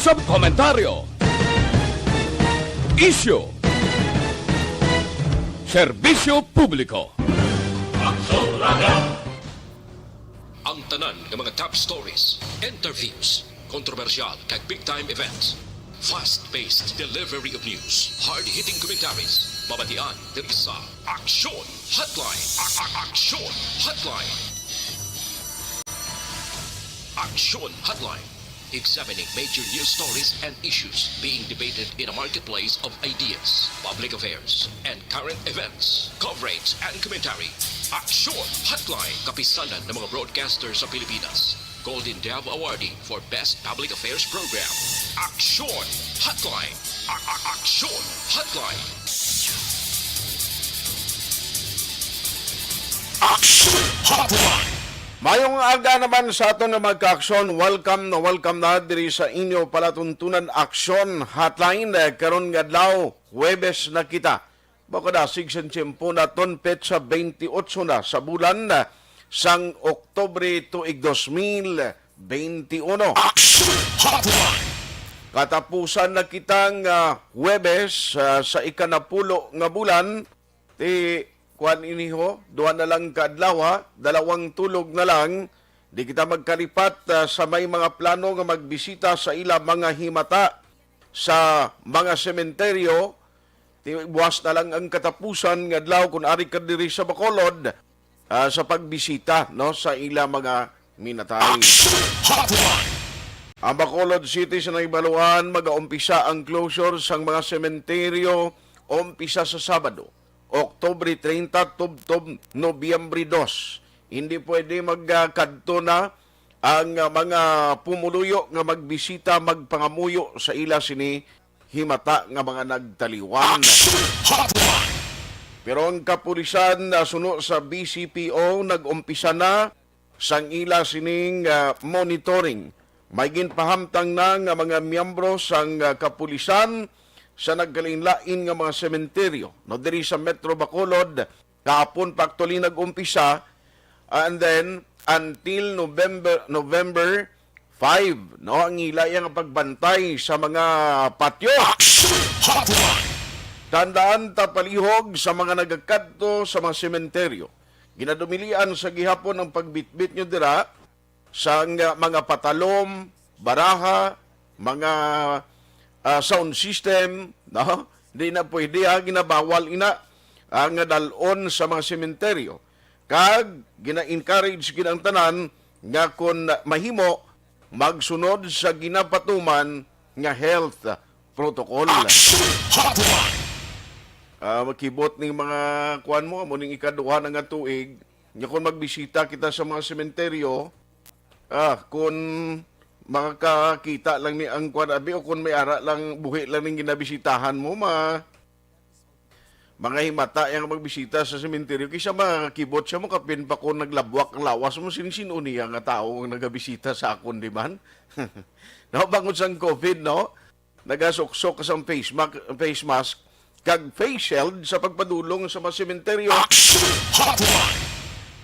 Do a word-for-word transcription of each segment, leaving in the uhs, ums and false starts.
Subkomentaryo. Isyu. Serbisyo publiko. Ang tanan nga mga top stories, interviews, kontrobersyal kag big time events. Fast-paced delivery of news, hard-hitting commentaries, mabatian diri sa Aksyon Hotline. A- a- Aksyon Hotline. Aksyon Hotline. Examining major news stories and issues being debated in a marketplace of ideas, public affairs, and current events. Coverage and commentary. Aksyon Hotline. Kapisanan ng mga broadcaster sa Pilipinas. Golden Dove Awardee for Best Public Affairs Program. Aksyon Hotline. A- a- Aksyon Hotline. Aksyon Hotline. Mayong aga naman sa aton nga mga ka-aksyon. Welcome na welcome na diri sa inyo palatuntunan Aksyon Hotline. Eh, karon nga adlaw, Huwebes na kita. Makadasig sa tiyempo naton, petsa twenty-eight na sa bulan, ah, sang Oktubre tuig dos mil twenty-uno. Action Hotline! Katapusan na kita nga Huwebes, ah, sa ikanapulo nga bulan. Ti, kuan ini ho, duha na lang ka adlaw, ha? Dalawang tulog na lang. Di kita magkalipat, ah, sa may mga plano nga magbisita sa ila mga himata sa mga sementeryo. Ti, buwas na lang ang katapusan nga adlaw kun ari ka diri sa Bacolod, ah, sa pagbisita, no, sa ila mga minatay. Action Hotline! Ang Bacolod City sa nahibaluan, magaumpisa ang closure sang mga sementeryo umpisa sa Sabado, Oktubre treinta, tubtob Nobyembre dos. Hindi pwede magkadto na ang, ah, mga pumuluyo nga magbisita, magpangamuyo sa ila sini himata nga mga nagtaliwan. Action Hotline! Pero ang kapulisan, ah, suno sa B C P O, nag-umpisa na sang ila sining, ah, monitoring. May ginpahamtang na nga mga miyembro sang, ah, kapulisan sa nagkalainlain nga mga sementeryo, no, diri sa Metro Bacolod. Kahapon pa actually nag-umpisa, and then until November, November five, no, ang ila nga pagbantay sa mga patyo. Action Hotline! Tandaan ta, palihog sa mga nagakadto sa mga sementeryo. Ginadumilian sa gihapon ang pagbitbit nyo dira sang, ah, mga patalom, baraha, mga, ah, sound system, no? Di na pwede, ha, ginabawal ina, ah, nga dal-on sa mga sementeryo. Kag gina-encourage gid ang tanan nga kun mahimo, magsunod sa ginapatuman nga health protocol. Action Hotline! Ah, makibot ning mga kuan mo, amo ning ikaduha na nga tuig, nga kung magbisita kita sa mga sementeryo, ah, kung makakakita lang ni ang kuan, abi, o kung may ara lang, buhi lang ning ginabisitahan mo, ma-, mga himata yang magbisita sa sementeryo, kisa makakibot siya mo, kapin pa kung naglabwak ang lawas mo, sin-, sin-o niya nga tao ang nagabisita sa akon, di man? No, bangod sang covid, no? Nagasuksok sa face mask, face mask, kag face shield sa pagpadulong sa mga sementeryo. Action Hotline!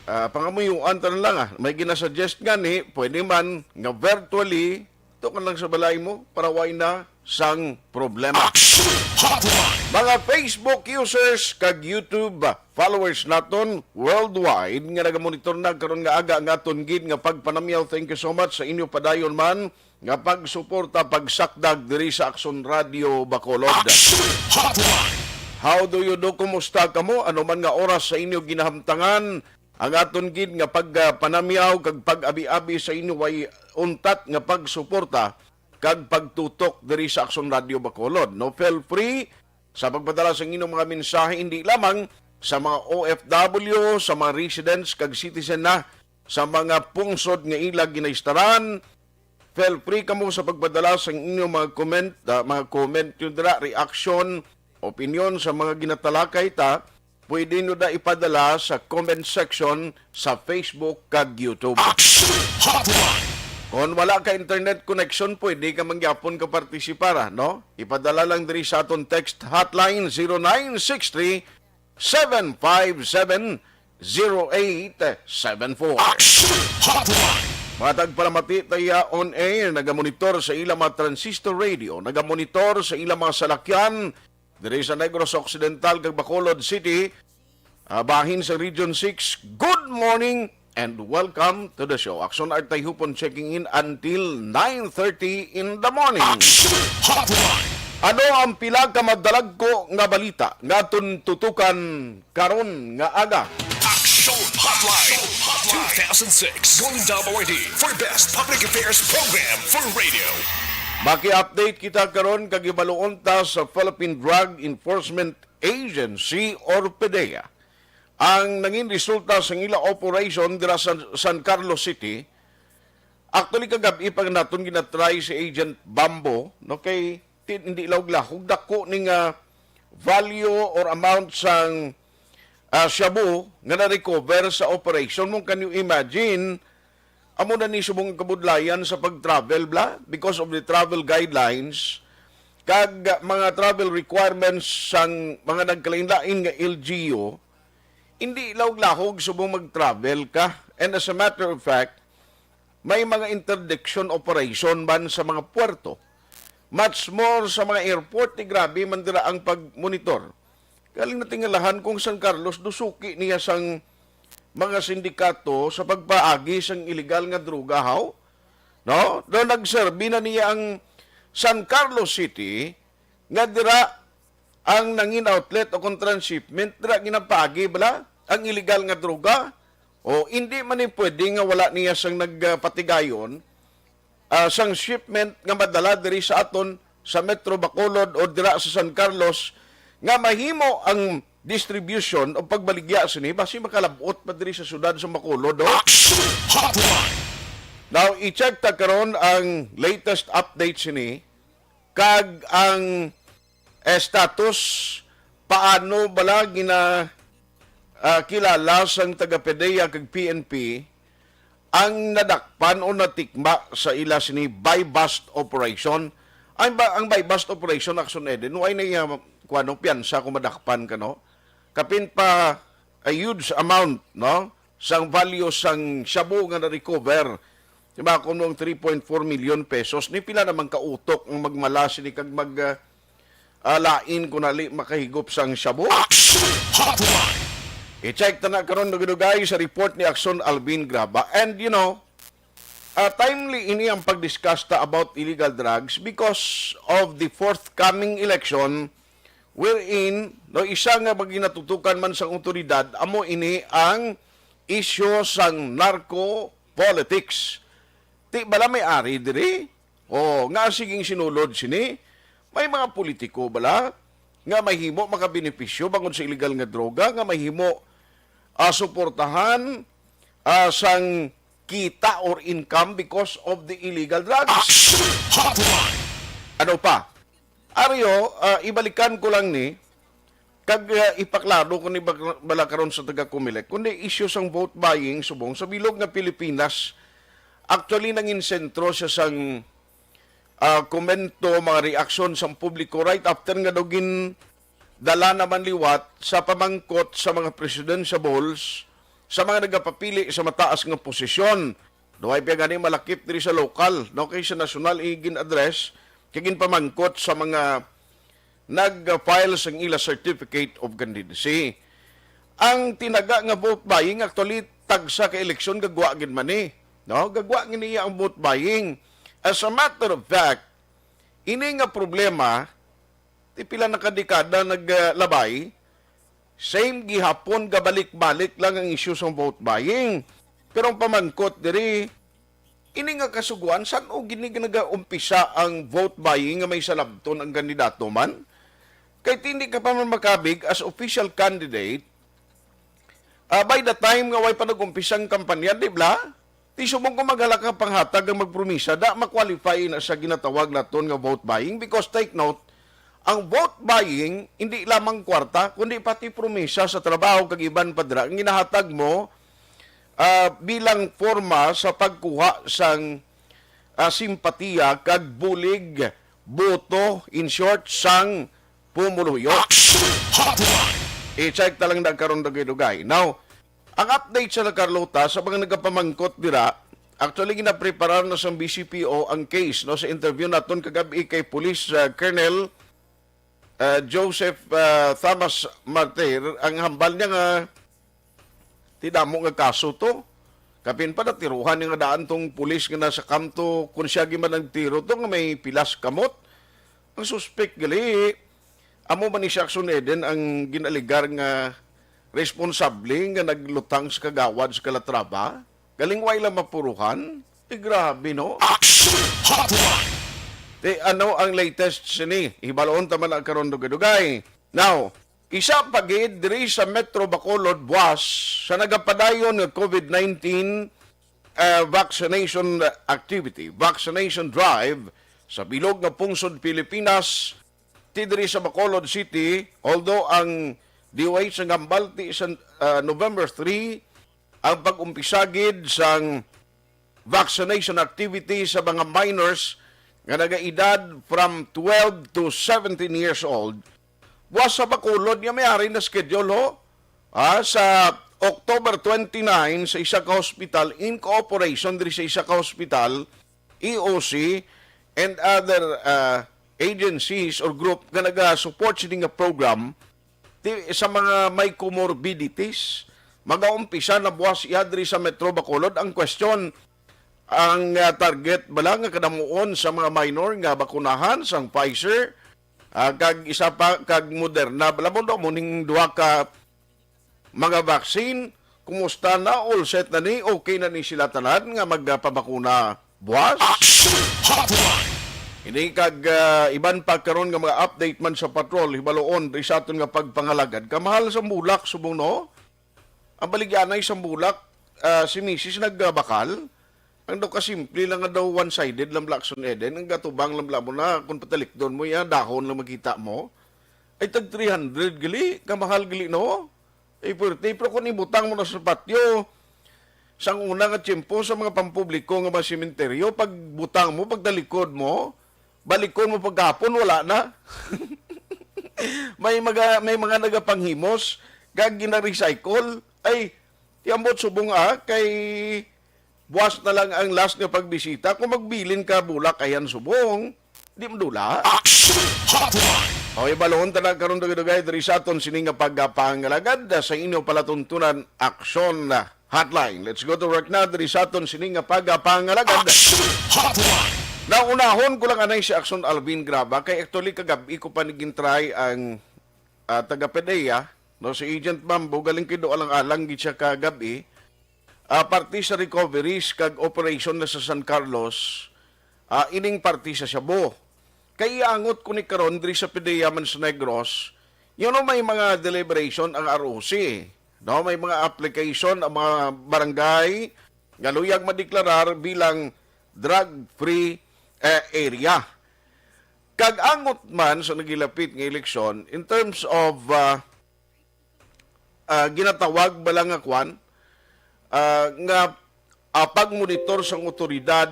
Ah, pangamuyuan ta na lang, ah. May ginasuggest nga ni, pwede man nga virtually, to ka lang sa balay mo, para way na sang problema. Action Hotline! Mga Facebook users kag YouTube followers naton worldwide nga nagamonitor na karon nga aga ang aton gid nga pagpanamyaw, thank you so much sa inyo padayon man nga pagsuporta, pagsakdag diri sa Aksyon Radio Bacolod. Action Hotline! How do you do? Kumusta kamo? Ano man nga oras sa inyo ginahamtangan, ang aton gid nga pagpanamyaw kag pag-abi-abi sa inyo way untat nga pagsuporta kag pagtutok diri sa Aksyon Radio Bacolod. No, feel free sa pagpadala sa inyong mga mensahe, hindi lamang sa mga O F W, sa mga residents kag citizen na sa mga pungsod nga ila ginaistaran. Feel free kamo sa pagpadala sa inyong mga comment, ah, mga comment yun dira, reaction, opinion sa mga ginatalakay ta, pwede nyo na ipadala sa comment section sa Facebook kag YouTube. Action Hotline! Kung wala ka internet connection, pwede ka mangyapon ka partisipara, no? Ipadala lang diri sa aton text hotline, zero nine six three, seven five seven, zero eight seven four. Action Hotline! Mga tagpalamati, tayo on air, nagamonitor sa ilang mga transistor radio, nagamonitor sa ilang mga salakyan, diri sa Negros Occidental kag Bacolod City, ah, bahin sa Region six. Good morning and welcome to the show. Action Art Tayhupon checking in until nine thirty in the morning. Action Hotline! Ano ang pila ka madalagko nga balita nga aton tutukan karon nga aga? Action Hotline two thousand six, Golden Dome Awardee for Best Public Affairs Program for Radio. Maki-update kita karon kag ibaluon ta sa Philippine Drug Enforcement Agency or PDEA ang nangin resulta sa ila operation dira sa San Carlos City. Actually, kagab-i pa naton ginatry si Agent Bambo, no, kay ti-, hindi lahog-lahog dako ni nga value or amount sang, ah, shabu nga na-recover sa operation mo. Can you imagine? Amo na ni subong ang kabudlayan sa pag-travel, bla, because of the travel guidelines kag mga travel requirements sang mga nagkalain-lain nga L G U. Hindi lahog-lahog subong mag-travel ka. And as a matter of fact, may mga interdiction operation man sa mga puerto. Much more sa mga airport, di grabe man dira ang pag-monitor. Galing natingalahan kung San Carlos, dusuki niya sang mga sindikato sa pagpaagi sang iligal nga droga, haw? No? Do nagserbi na niya ang San Carlos City nga dira ang nangin outlet o kung transshipment, dira ginapaagi bala ang iligal nga droga. O hindi man ni pwede nga wala niya sang nagpatigayon, ah, sang shipment nga madala diri sa aton sa Metro Bacolod o dira sa San Carlos nga mahimo ang distribution o pagbaligya sini basi makalabot pa diri sa syudad sa Bacolod, o? Action Hotline! Now, i-check ta karon ang latest update sini kag ang, eh, status, paano bala gina, ah, kilala sang taga-PDEA kag P N P ang nadakpan o natikma sa ila sini buy-bust operation. Ang ba, ang buy-bust operation, Action Eden, why na iya, kuwano, piyansa kung madakpan ka, no? Kapin pa a huge amount, no, sang value sang shabu nga na-recover. Di ba, kung nung three point four million pesos, ni pila naman ka utok ang magmala sini kag mag, ah, ah, lain kung nali makahigop sang shabu? Action Hotline! I-check ta na karon, dugay-dugay, sa report ni Action Alvin Graba. And, you know, ah, timely ini ang pag-discuss ta about illegal drugs because of the forthcoming election wherein, no, isa nga maginatutukan man sang awtoridad, amo ini ang isyu sang narco politics. Ti bala may ari diri? O, nga siging sinulod sini? May mga politiko bala nga mahimo makabenepisyo bangod sa iligal nga droga, nga mahimo, ah, suportahan, ah, sang kita or income because of the illegal drugs? Action Hotline! Ano pa? Aryo, ah, ibalikan ko lang ni, kag, ah, ipaklaro ko ni bag-, bala karon sa taga-Comelec, kundi isyu sang vote buying subong sa bilog nga Pilipinas. Actually, nangin sentro siya sang, ah, komento, mga reaksyon sang publiko right after nga daw gindala naman liwat sa pamangkot sa mga presidential balls sa mga nagapapili sa mataas nga posisyon. Duhay pa gani malakip diri sa lokal, no, kay sa nasyonal igin-address kay ginpamangkot sa mga nag-file sang ila certificate of candidacy. Ang tinaga nga vote buying, actually, tagsa ka eleksyon gagwa gid man ni, no? Gagwa gid niya ang vote buying. As a matter of fact, ini nga problema, ti pila na ka dekada naglabay, same gihapon, gabalik-balik lang ang isyu sang vote buying. Pero ang pamangkot diri, ini nga kasugoan, san-o gid ni nagaumpisa ang vote buying nga may salabton ang kandidato man? Kay ti hindi ka pa man makabig as official candidate, ah, by the time nga way pa nag-umpisa ang kampanya, di bala? Ti subong ko maghalaka panghatag ang magpromisa, da ma-qualify na sa ginatawag naton nga vote buying. Because take note, ang vote buying, hindi lamang kwarta, kundi pati promisa sa trabaho kag iban pa dira ang ginahatag mo, ah, bilang forma sa pagkuha sang, ah, simpatiya kag bulig, boto, in short, sang pumuluyo. Action Hotline! I-check ta lang na karon dugay-dugay. Now, ang update sa La Carlota, sa mga nagapamangkot dira, Actually, ginapreparar na sang B C P O ang case, no? Sa interview naton kagabi kay Police, ah, Colonel, ah, Joseph, ah, Thomas Martir, ang hambal niya nga ti damo nga kaso to. Kapin pa natiruhan niya nga daan tong pulis nga nasa kamto, kung siya gyud man nagtiro to nga may pilas kamot. Ang suspek gali, amo man ni si Action Eden ang ginaligar nga responsable nga naglutang sa kagawad sa Calatrava. Galing wa lang mapuruhan. Eh, grabe, no? Action Hotline! Te, ano ang latest sini? Hibalon ta man ang karon dugay-dugay. Now, isa pa gid diri sa Metro Bacolod, buwas sa nagapadayon nga COVID nineteen, ah, vaccination activity, vaccination drive sa bilog nga pungsod Pilipinas, ti diri sa Bacolod City, although ang D O H nagambal ti sa, ah, November three, ang pag-umpisa gid sang vaccination activity sa mga minors nga nagaedad from twelve to seventeen years old. Buwas sa Bacolod nga may ari na schedule, ho? Ah, sa October twenty-nine, sa isa ka hospital, in cooperation diri sa isa ka hospital, E O C, and other, ah, agencies or group nga naga-support sini nga program, ti-, sa mga may comorbidities, magaumpisa na buwas iya diri sa Metro Bacolod. Ang question, ang, ah, target bala nga kadamuon sa mga minor nga bakunahan sang Pfizer, ah, kag isa pa kag Moderna, bala mo do mo ning duha ka mga vaccine, kumusta na? All set na ni? Okay na ni sila tanan nga magpabakuna buwas? Action Hotline! Ini kag, ah, iban pa karon nga mga update man sa patrol, hibaloon diri sa aton nga pagpangalagad. Kamahal sa bulak, subong, no? Ang baligyanay sa bulak, ah, si misis nagbakal. Ang daw kasimple lang nga daw one-sided lang bala, Action Eden, ang gatubang lang bala mo na, kung patalikdon mo, ya, dahon lang makita mo. Ay, tag three hundred gali, kamahal gali, no? Ay, puwerte, pero kung ibutang mo na sa patio, sang una nga tiyempo sa mga pampubliko nga mga sementeryo, pag butang mo, pagtalikod mo, balikon mo paghapon, wala na. May mga, may mga nagapanghimos, kag gina-recycle. Ay, ti ambot subong, ah, kay buwas na lang ang last nga pagbisita. Kung magbilin ka bulak, ayan subong, di madula. Action Hotline! O, ibalon ta na karon dugay-dugay diri sa aton sini nga pagpangalagad sa inyo palatuntunan, Action Hotline. Let's go to work na diri sa aton sini nga pagpangalagad. Action Hotline! Naunahon ko lang anay si Action Alvin Graba, kay actually kagabi ko pa ni gintry ang, ah, taga PDEA, no, si Agent Mambo, galing kay do alang-alang gid siya kagabi. Ah, parte sa recoveries kag operation na sa San Carlos, ah, ining parte sa Shabu. Kay iangot ko ni karon diri sa PDEA man sa Negros, you know, may mga deliberation ang R O C, no? May mga application ang mga barangay nga luyag madeklarar bilang drug-free, eh, area. Kag angot man sa nagilapit nga eleksyon, in terms of, ah, ah, ginatawag bala nga kwan, ah, nga, ah, pagmonitor sang awtoridad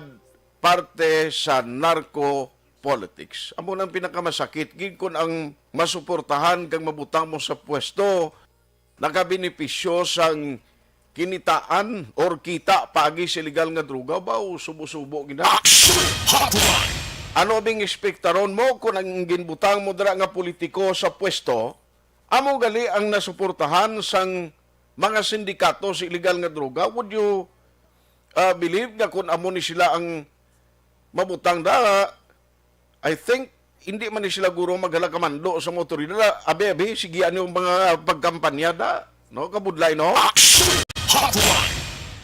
parte sa narco politics. Amo nang pinakamasakit gid, kun ang masuportahan kag mabutang mo sa pwesto nakabenepisyo sang kinitaan or kita paagi sa illegal nga droga, ba, o subo-subo gina. Action Hotline! Ano bing ekspektaron mo kung ang ginbutang mo dira nga politiko sa pwesto amo gali ang nasuportahan sang mga sindikato sa illegal nga droga? Would you, ah, believe nga kung amo ni sila ang mabutang da, I think, hindi man ni sila guro maghala kamando sa mga otoridad. Abi, abi, sige, ano yung mga pagkampanya da? No, kabudlay, no? Action Hotline!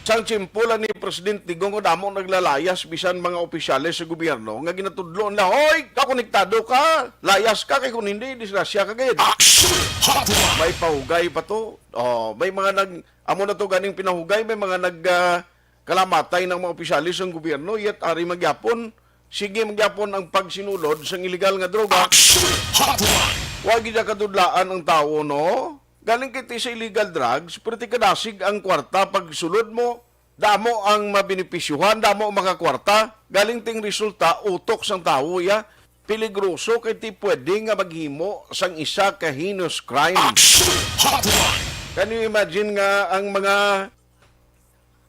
Sang tiyempo lang ni President Digong, damo naglalayas bisan mga opisyales sa gobyerno nga ginatudlo nila, "Hoy, kakonektado ka, layas ka, kay kung hindi, disgrasya ka gid." Action Hotline! May pahugay pa to. Oh, may mga nag-, amo na to ganing pinahugay, may mga nag, ah, kalamatay ng mga opisyales ng gobyerno, yet ari magyapon, sige magyapon ang pagsinulod sang illegal nga droga. Action Hotline! Wa gid kadudlaan ang tawo, no? Galing kay ti sa illegal drugs, pero ti kadasig ang kwarta pagsulod mo, damo ang mabenepisyuhan, damo ang makakwarta. Galing ting resulta, utok sang tawo, ya. Peligroso kay ti pwede nga maghimo sang isa ka heinous crime. Action Hotline! Can you imagine nga ang mga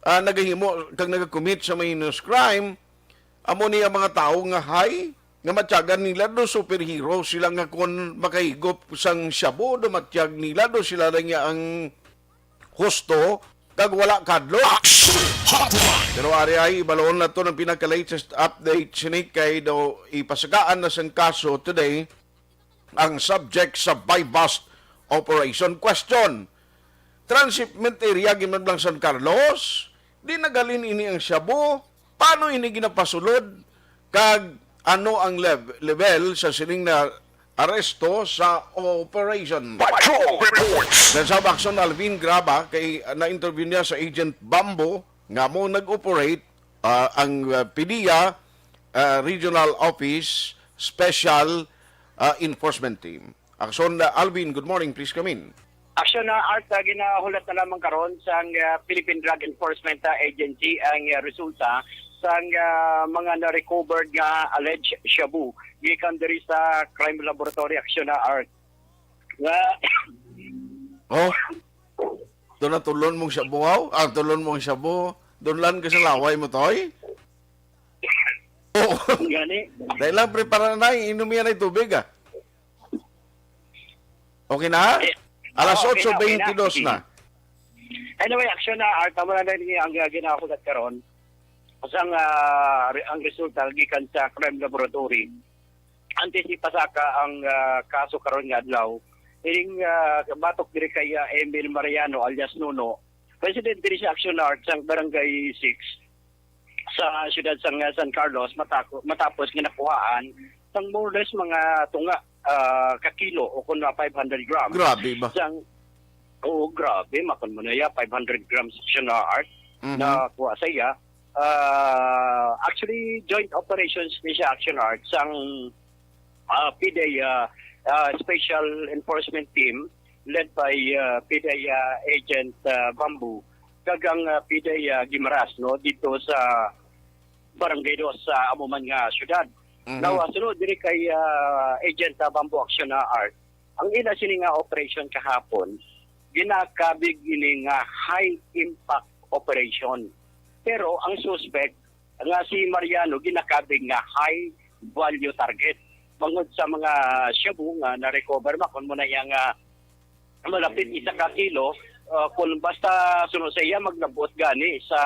ah, nagahimo kag nagakommit sa mga heinous crime, amo ni ang mga tawo nga high, nga matyagan nila do superhero sila nga kon makahigop sang shabu do matyag nila do sila na nga ang husto kag wala kadlo. Action Hotline! Pero ari ay ibalon nato ang pinaka-latest update sini kay do ipasagaan na sang kaso today ang subject sa buy-bust operation. Question: Transshipment area, Ginbanblang San Carlos, di naghalin ini ang shabu? Paano ini ginapasulod? Kag ano ang lev-, level sa sining na aresto sa operation? Patrol Reports! Sa Action, Alvin Graba, kay na-interview niya sa Agent Bambo nga mo nag-operate, ah, ang, ah, PDEA, ah, Regional Office Special, ah, Enforcement Team. Action, uh, Alvin, good morning. Please come in. Action na, Art, uh, ginahulat na lamang karon sang, uh, Philippine Drug Enforcement, uh, Agency ang, uh, resulta sang, uh, mga na-recovered nga alleged shabu gikan diri sa crime laboratory. Action na, Art. Nga Oh. Doon na tulon mong shabu, aw? Ah, tulon mong shabu. Doon lang ka sa laway mo, Toy? Oo. Gani. Dahil lang, prepara na, inom yan ay tubig, ah. Okay na? Eh, Alas oo, okay na, okay na. otso beintidos Sige. na. Anyway, action na, Art, tama na rin ang, uh, ginahulat karon. Sang, ah, re-, ang resulta gikan sa crime laboratory. Antes ipasaka ang, ah, kaso karon nga adlaw, ining, ah, batok diri kay, ah, Emil Mariano alias Nuno, resident diri sa Action Art sa Barangay six sa siyudad sang, ah, San Carlos, matako-, matapos nga nakuhaan sang more or less mga tunga, ah, ka kilo o kun, ah, five hundred grams. Grabe ba? Sang, oo, grabe, makon mo na ya, five hundred grams siya na, Art, Mhm. na kuha sa iya. Ah, actually, joint operations ni siya, Action Art, sang, ah, PDEA, ah, ah, Special Enforcement Team led by, ah, PDEA Agent, ah, Bamboo, kag ang, ah, PDEA Guimaras, no, dito sa Barangay Dos sa amo man nga syudad. Mhm. Now, ah, sunod diri kay, ah, Agent, ah, Bamboo, Action, ah, Art, ang ila sini nga operation kahapon, ginakabig ini nga high impact operation. Pero ang suspect nga si Mariano ginakabig nga high value target. Bangod sa mga shabu nga na-recover, makon mo na iya nga malapit isa ka kilo, ah, kung basta suno sa iya, magnabuot gani sa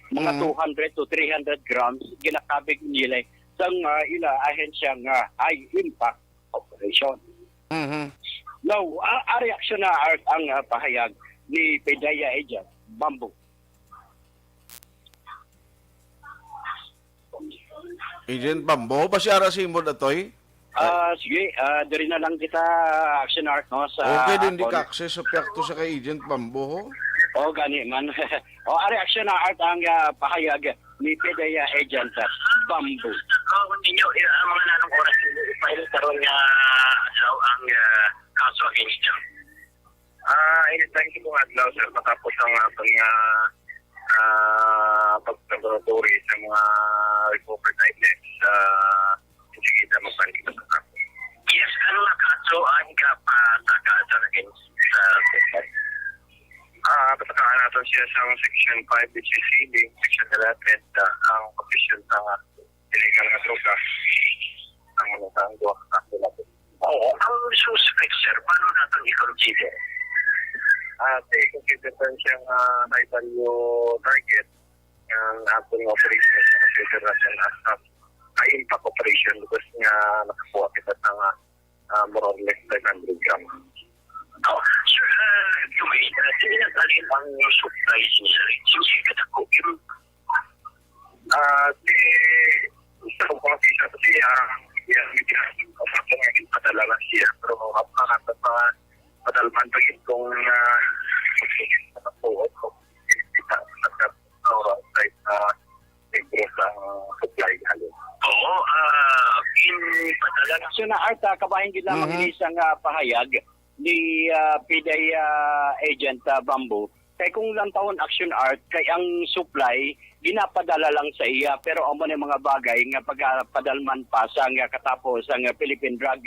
mga Mm. two hundred to three hundred grams, ginakabig nila sang, ah, ila ahensya nga high impact operation. Mhm. Now, a-, a reaksyon na, Art, ang, ah, pahayag ni PDEA Agent Bamboo. Agent Bamboo, ba si Ara Simod, Atoy? Ah, sige, ah, diri na lang kita, Action Art, no, sa Okay, din di akon. ka access sa piyakto sa kay Agent Bamboo, ho? Oh, gani man. Oh, ari, Action Art ang, ah, pahayag ni PDEA Agent, ah, Bamboo. Oh, ninyo, eh, ang mga nanong oras yung file karon nga adlaw ang, ah, kaso against niya. Ah, anytime sa mga adlaw, sir, matapos ang aton nga, ah, pag-laboratory sa mga recovered items, ah, sige na, magbalik na sa ato. Yes, ano nga kaso ang ikapasaka sa against sa suspect? Ah, pasakaan naton siya sa section five, which is stealing, section eleven, ah, ang possession sa illegal nga droga. Ang ano sa ang duha ka kaso nato. Oo, ang suspect, sir, paano natin i-consider? Ah, i-consider pa siya nga high value target ang ating operation, consider natin as a high impact operation because nga nakakuha kita sa nga, ah, more or less five hundred grams. Oh, sir, ah, anyway, ah, sino naghalin ang supply niya? Sino yung katako? Yung Ah, si, sa mga kita siya, ya, medyo, sa mga padala lang siya, pero ang mga sa mga padalman pa yun kung, ah, magsigit sa pagbuot ko. Kita, nagkakaroon sa, ah, negro sa supply natin. Oo, ah, in padala na. So, na Art, ah, kabahin gid lamang Mhm. ini sang, ah, pahayag ni, ah, PDEA, ah, Agent, ah, Bamboo. Kay kung lantawon, Action Art, kay ang supply ginapadala lang sa iya, pero amo ni mga bagay nga pagapadalman pa sa nga katapo sa nga Philippine Drug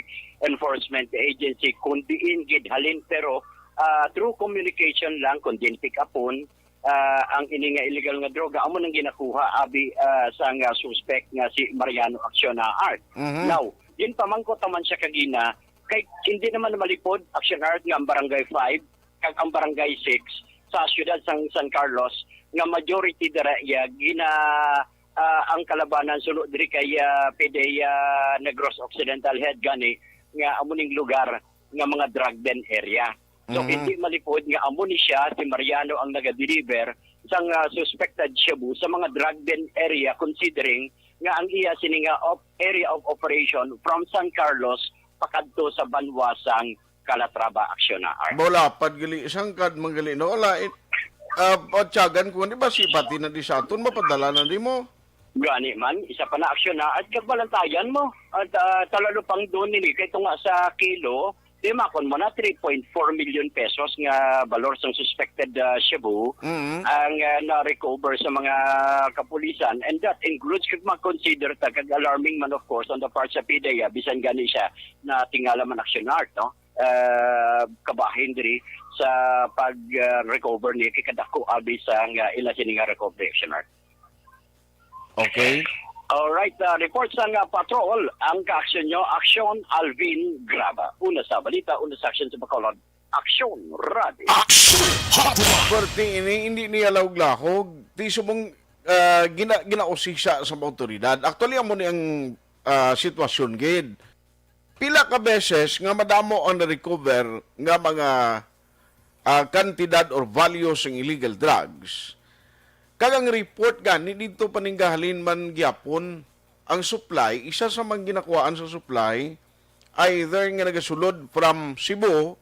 Enforcement Agency, kung diin gid halin, pero, ah, through communication lang, kung diin pick-upon, ah, ang ini nga illegal nga droga amo nang ginakuha abi, ah, sang, ah, suspect nga si Mariano Acciona Art. Mhm. Now, ginpamangkot naman siya kagina kay hindi naman malipod, Acciona Art, nga ang Barangay five kag ang Barangay six sa siyudad sang San Carlos nga majority dira iya gina-, ah, ang kalabanan suno diri kay, ah, PDEA Negros Occidental Head gani nga amo ning lugar nga mga drug den area. So, Mhm. hindi malipod nga amo ni siya, si Mariano, ang nagadeliver sang, ah, suspected shabu sa mga drug den area, considering nga ang iya sini nga op-, area of operation from San Carlos pakadto sa banwa sang Calatrava, Acciona Art. Wala, pad gali, sangkad man gali, no? Wala, it, ah, patyagan ko, di ba, si pati na di sa aton, mapadala na di mo? Gani man, isa pa na aksyon na at kagbalantayan mo. At, ah, talalupang doon nini, kay tunga sa kilo, di makon mo na three point four million pesos nga balor sang suspected, ah, shabu. Mhm. Ang, ah, na-recover sa mga kapulisan. And that includes, kag mag-consider ta, kag alarming man, of course, on the part sa PDEA, bisan gani siya na tingala man aksyon art, no? Ah, kabahin diri sa pag, ah, recover ni kay kadako abi sa nga ila sini nga recovery aksyon art. Okay. Alright, ah, report sa nga patrol, ang kaaksyon nyo, Aksyon Alvin Graba. Una sa balita, una sa aksyon sa Bacolod, Aksyon Radio. Action Hotline. Perting ini, hindi niya lahog-lahog. Ti subong, ah, gina-, ginausisa sa mga otoridad. Actually, amo ni ang, ah, sitwasyon gid. Pila ka beses nga madamo ang na-recover nga mga, ah, kantidad or value sang illegal drugs. Kag ang report gani didto paninggahalin man gyapon ang supply, isa sa mga ginakuhaan sa supply, either nga nagasulod from Cebu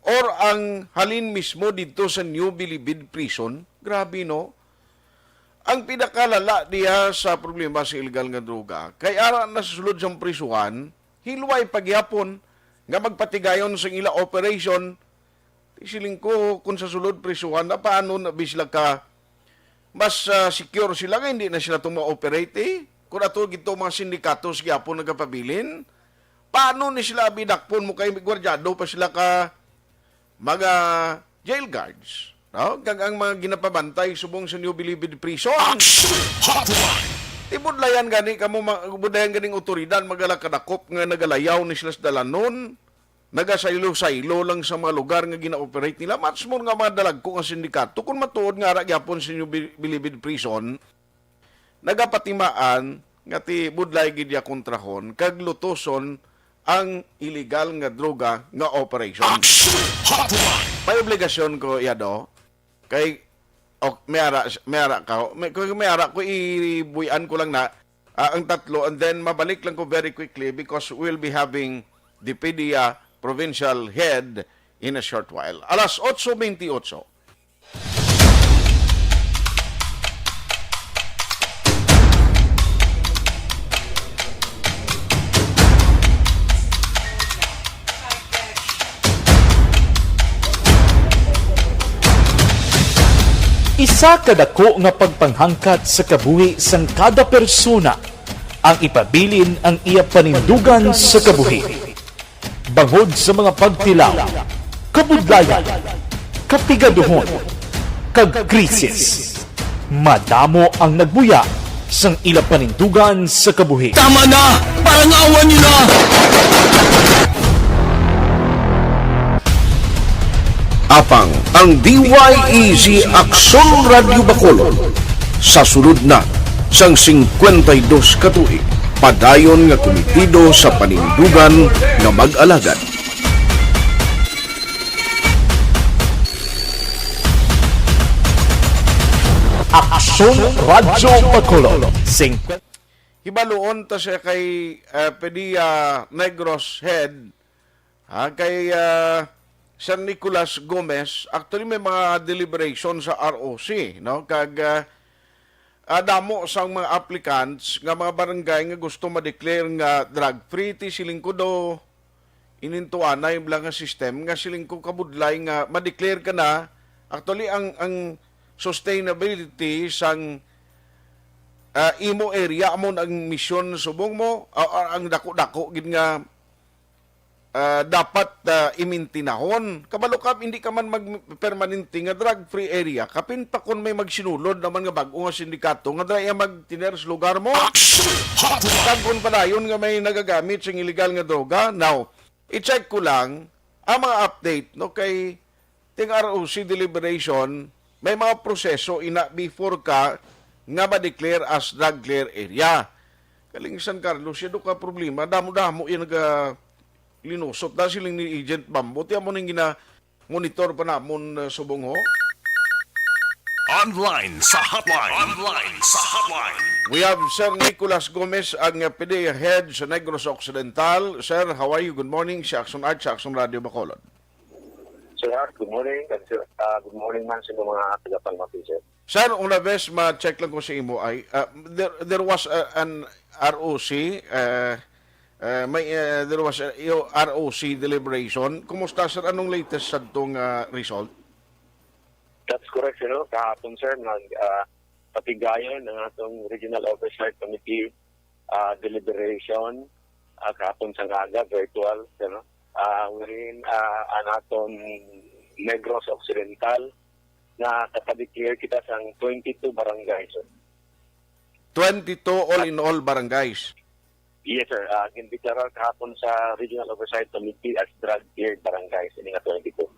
or ang halin mismo didto sa New Bilibid Prison. Grabe, no? Ang pinakalala diha sa problema sa illegal nga droga, kay ara na sa sulod sang prisuhan, hilway pa gyapon nga magpatigayon sa ila operation. Ti siling ko, kung sa sulod prisuhan na, paano na bi sila ka, mas, ah, secure sila nga hindi na sila to ma-operate, eh? Kung ato gito mga sindikatos gyapon nagapabilin, paano ni sila abi dakpon mo kay gwardyado pa sila ka mga jail guards, no? Kag ang mga ginapabantay subong sa New Bilibid Prison. Action Hotline. Ti budlayan gani kamo, ma-, budlayan ganing otoridad, magalakadakop nga nagalayaw ni sila sa dalanon, nagasaylo-saylo lang sa mga lugar nga gina-operate nila. Much more nga mga dalagko nga sindikato, kung matuod nga ara gyapon sa New Bi-, Bilibid Prison, nagapatimaan nga ti budlay gid ya kontrahon kag lutoson ang illegal nga droga nga operation. Action Hotline. May obligasyon ko iya do kay, oh, may ara, may ara ka, may, kung may ara ko, ibuy-an ko lang na, ah, ang tatlo, and then mabalik lang ko very quickly because we'll be having the PDEA provincial head in a short while. Alas otso bentiocho. Isa ka dako nga pagpanghangkat sa kabuhi sang kada persona ang ipabilin ang iya panindugan sa kabuhi. Bangod sa mga pagtilaw, kabudlayan, kapigaduhon, kag krisis, madamo ang nagbuya sang ila panindugan sa kabuhi. Tama na! Parangawan niyo na! Apang ang D Y E Z Aksyon Radyo Bacolod sa sulod na sang singkwenta y dos ka tuig, padayon nga kumitido sa panindugan nga mag-alagad. Aksyon Radyo Bacolod, singkwenta. Hibaluon ta siya kay, eh, PDEA Negros Head, ha, kay, ah, San Nicolas Gomez. Actually, may mga deliberation sa R O C, no? Kag, ah, ah, damo sang mga applicants nga mga barangay nga gusto ma-declare nga drug-free, ti siling ko do inintuanay bala nga system nga siling ko kabudlay nga ma-declare ka na. Actually, ang, ang sustainability sang, ah, imo area amo ang misyon subong mo, ah, ah, ang dako-dako gid nga, ah, dapat, ah, imintinahon. Kabalo ka, hindi ka man mag-, permanente nga drug-free area. Kapin pa kung may magsinulod naman nga bag-o nga sindikato nga dira iya magtiner sa lugar mo. Action Hotline! Kag kung padayon nga may nagagamit sing illegal nga droga. Now, i-check ko lang ang mga update, no, kay ting R O C deliberation, may mga proseso ina before ka nga ma-declare as drug clear area. Kaling San Carlos, siya do ka problema. Damo-damo yan naga linusot na siling ni Agent Bambo. Tiyan mo ning gina-monitor pa namon, uh, subong ho. Online sa hotline. Online sa hotline. We have Sir Nicolas Gomez, ang, uh, P D A head sa Negros Occidental. Sir, how are you? Good morning sa Action Art, sa Action Radio Bacolod. Sir Art, good morning. And sir, uh, good morning man sa mga tagapangmati, sir. Sir, una bes, ma-check lang ko sa imo ay, uh, there, there was, uh, an R O C, uh, uh, may, uh, there was a, yung R O C deliberation. Kumusta, sir? Anong latest sa itong, uh, result? That's correct, sir. No? Kahapon, sir, nag, uh, patigayon ang atong Regional Oversight Committee, uh, deliberation, uh, kahapon sa aga, virtual, sir. No? Uh, wherein, uh, ang aton Negros Occidental, nakapag-declare kita sang twenty-two barangays, sir. Twenty-two all in all barangays? Yes, sir. Ah, gindeklarar kahapon sa Regional Oversight Committee as drug-cleared barangays, ini nga twenty-two.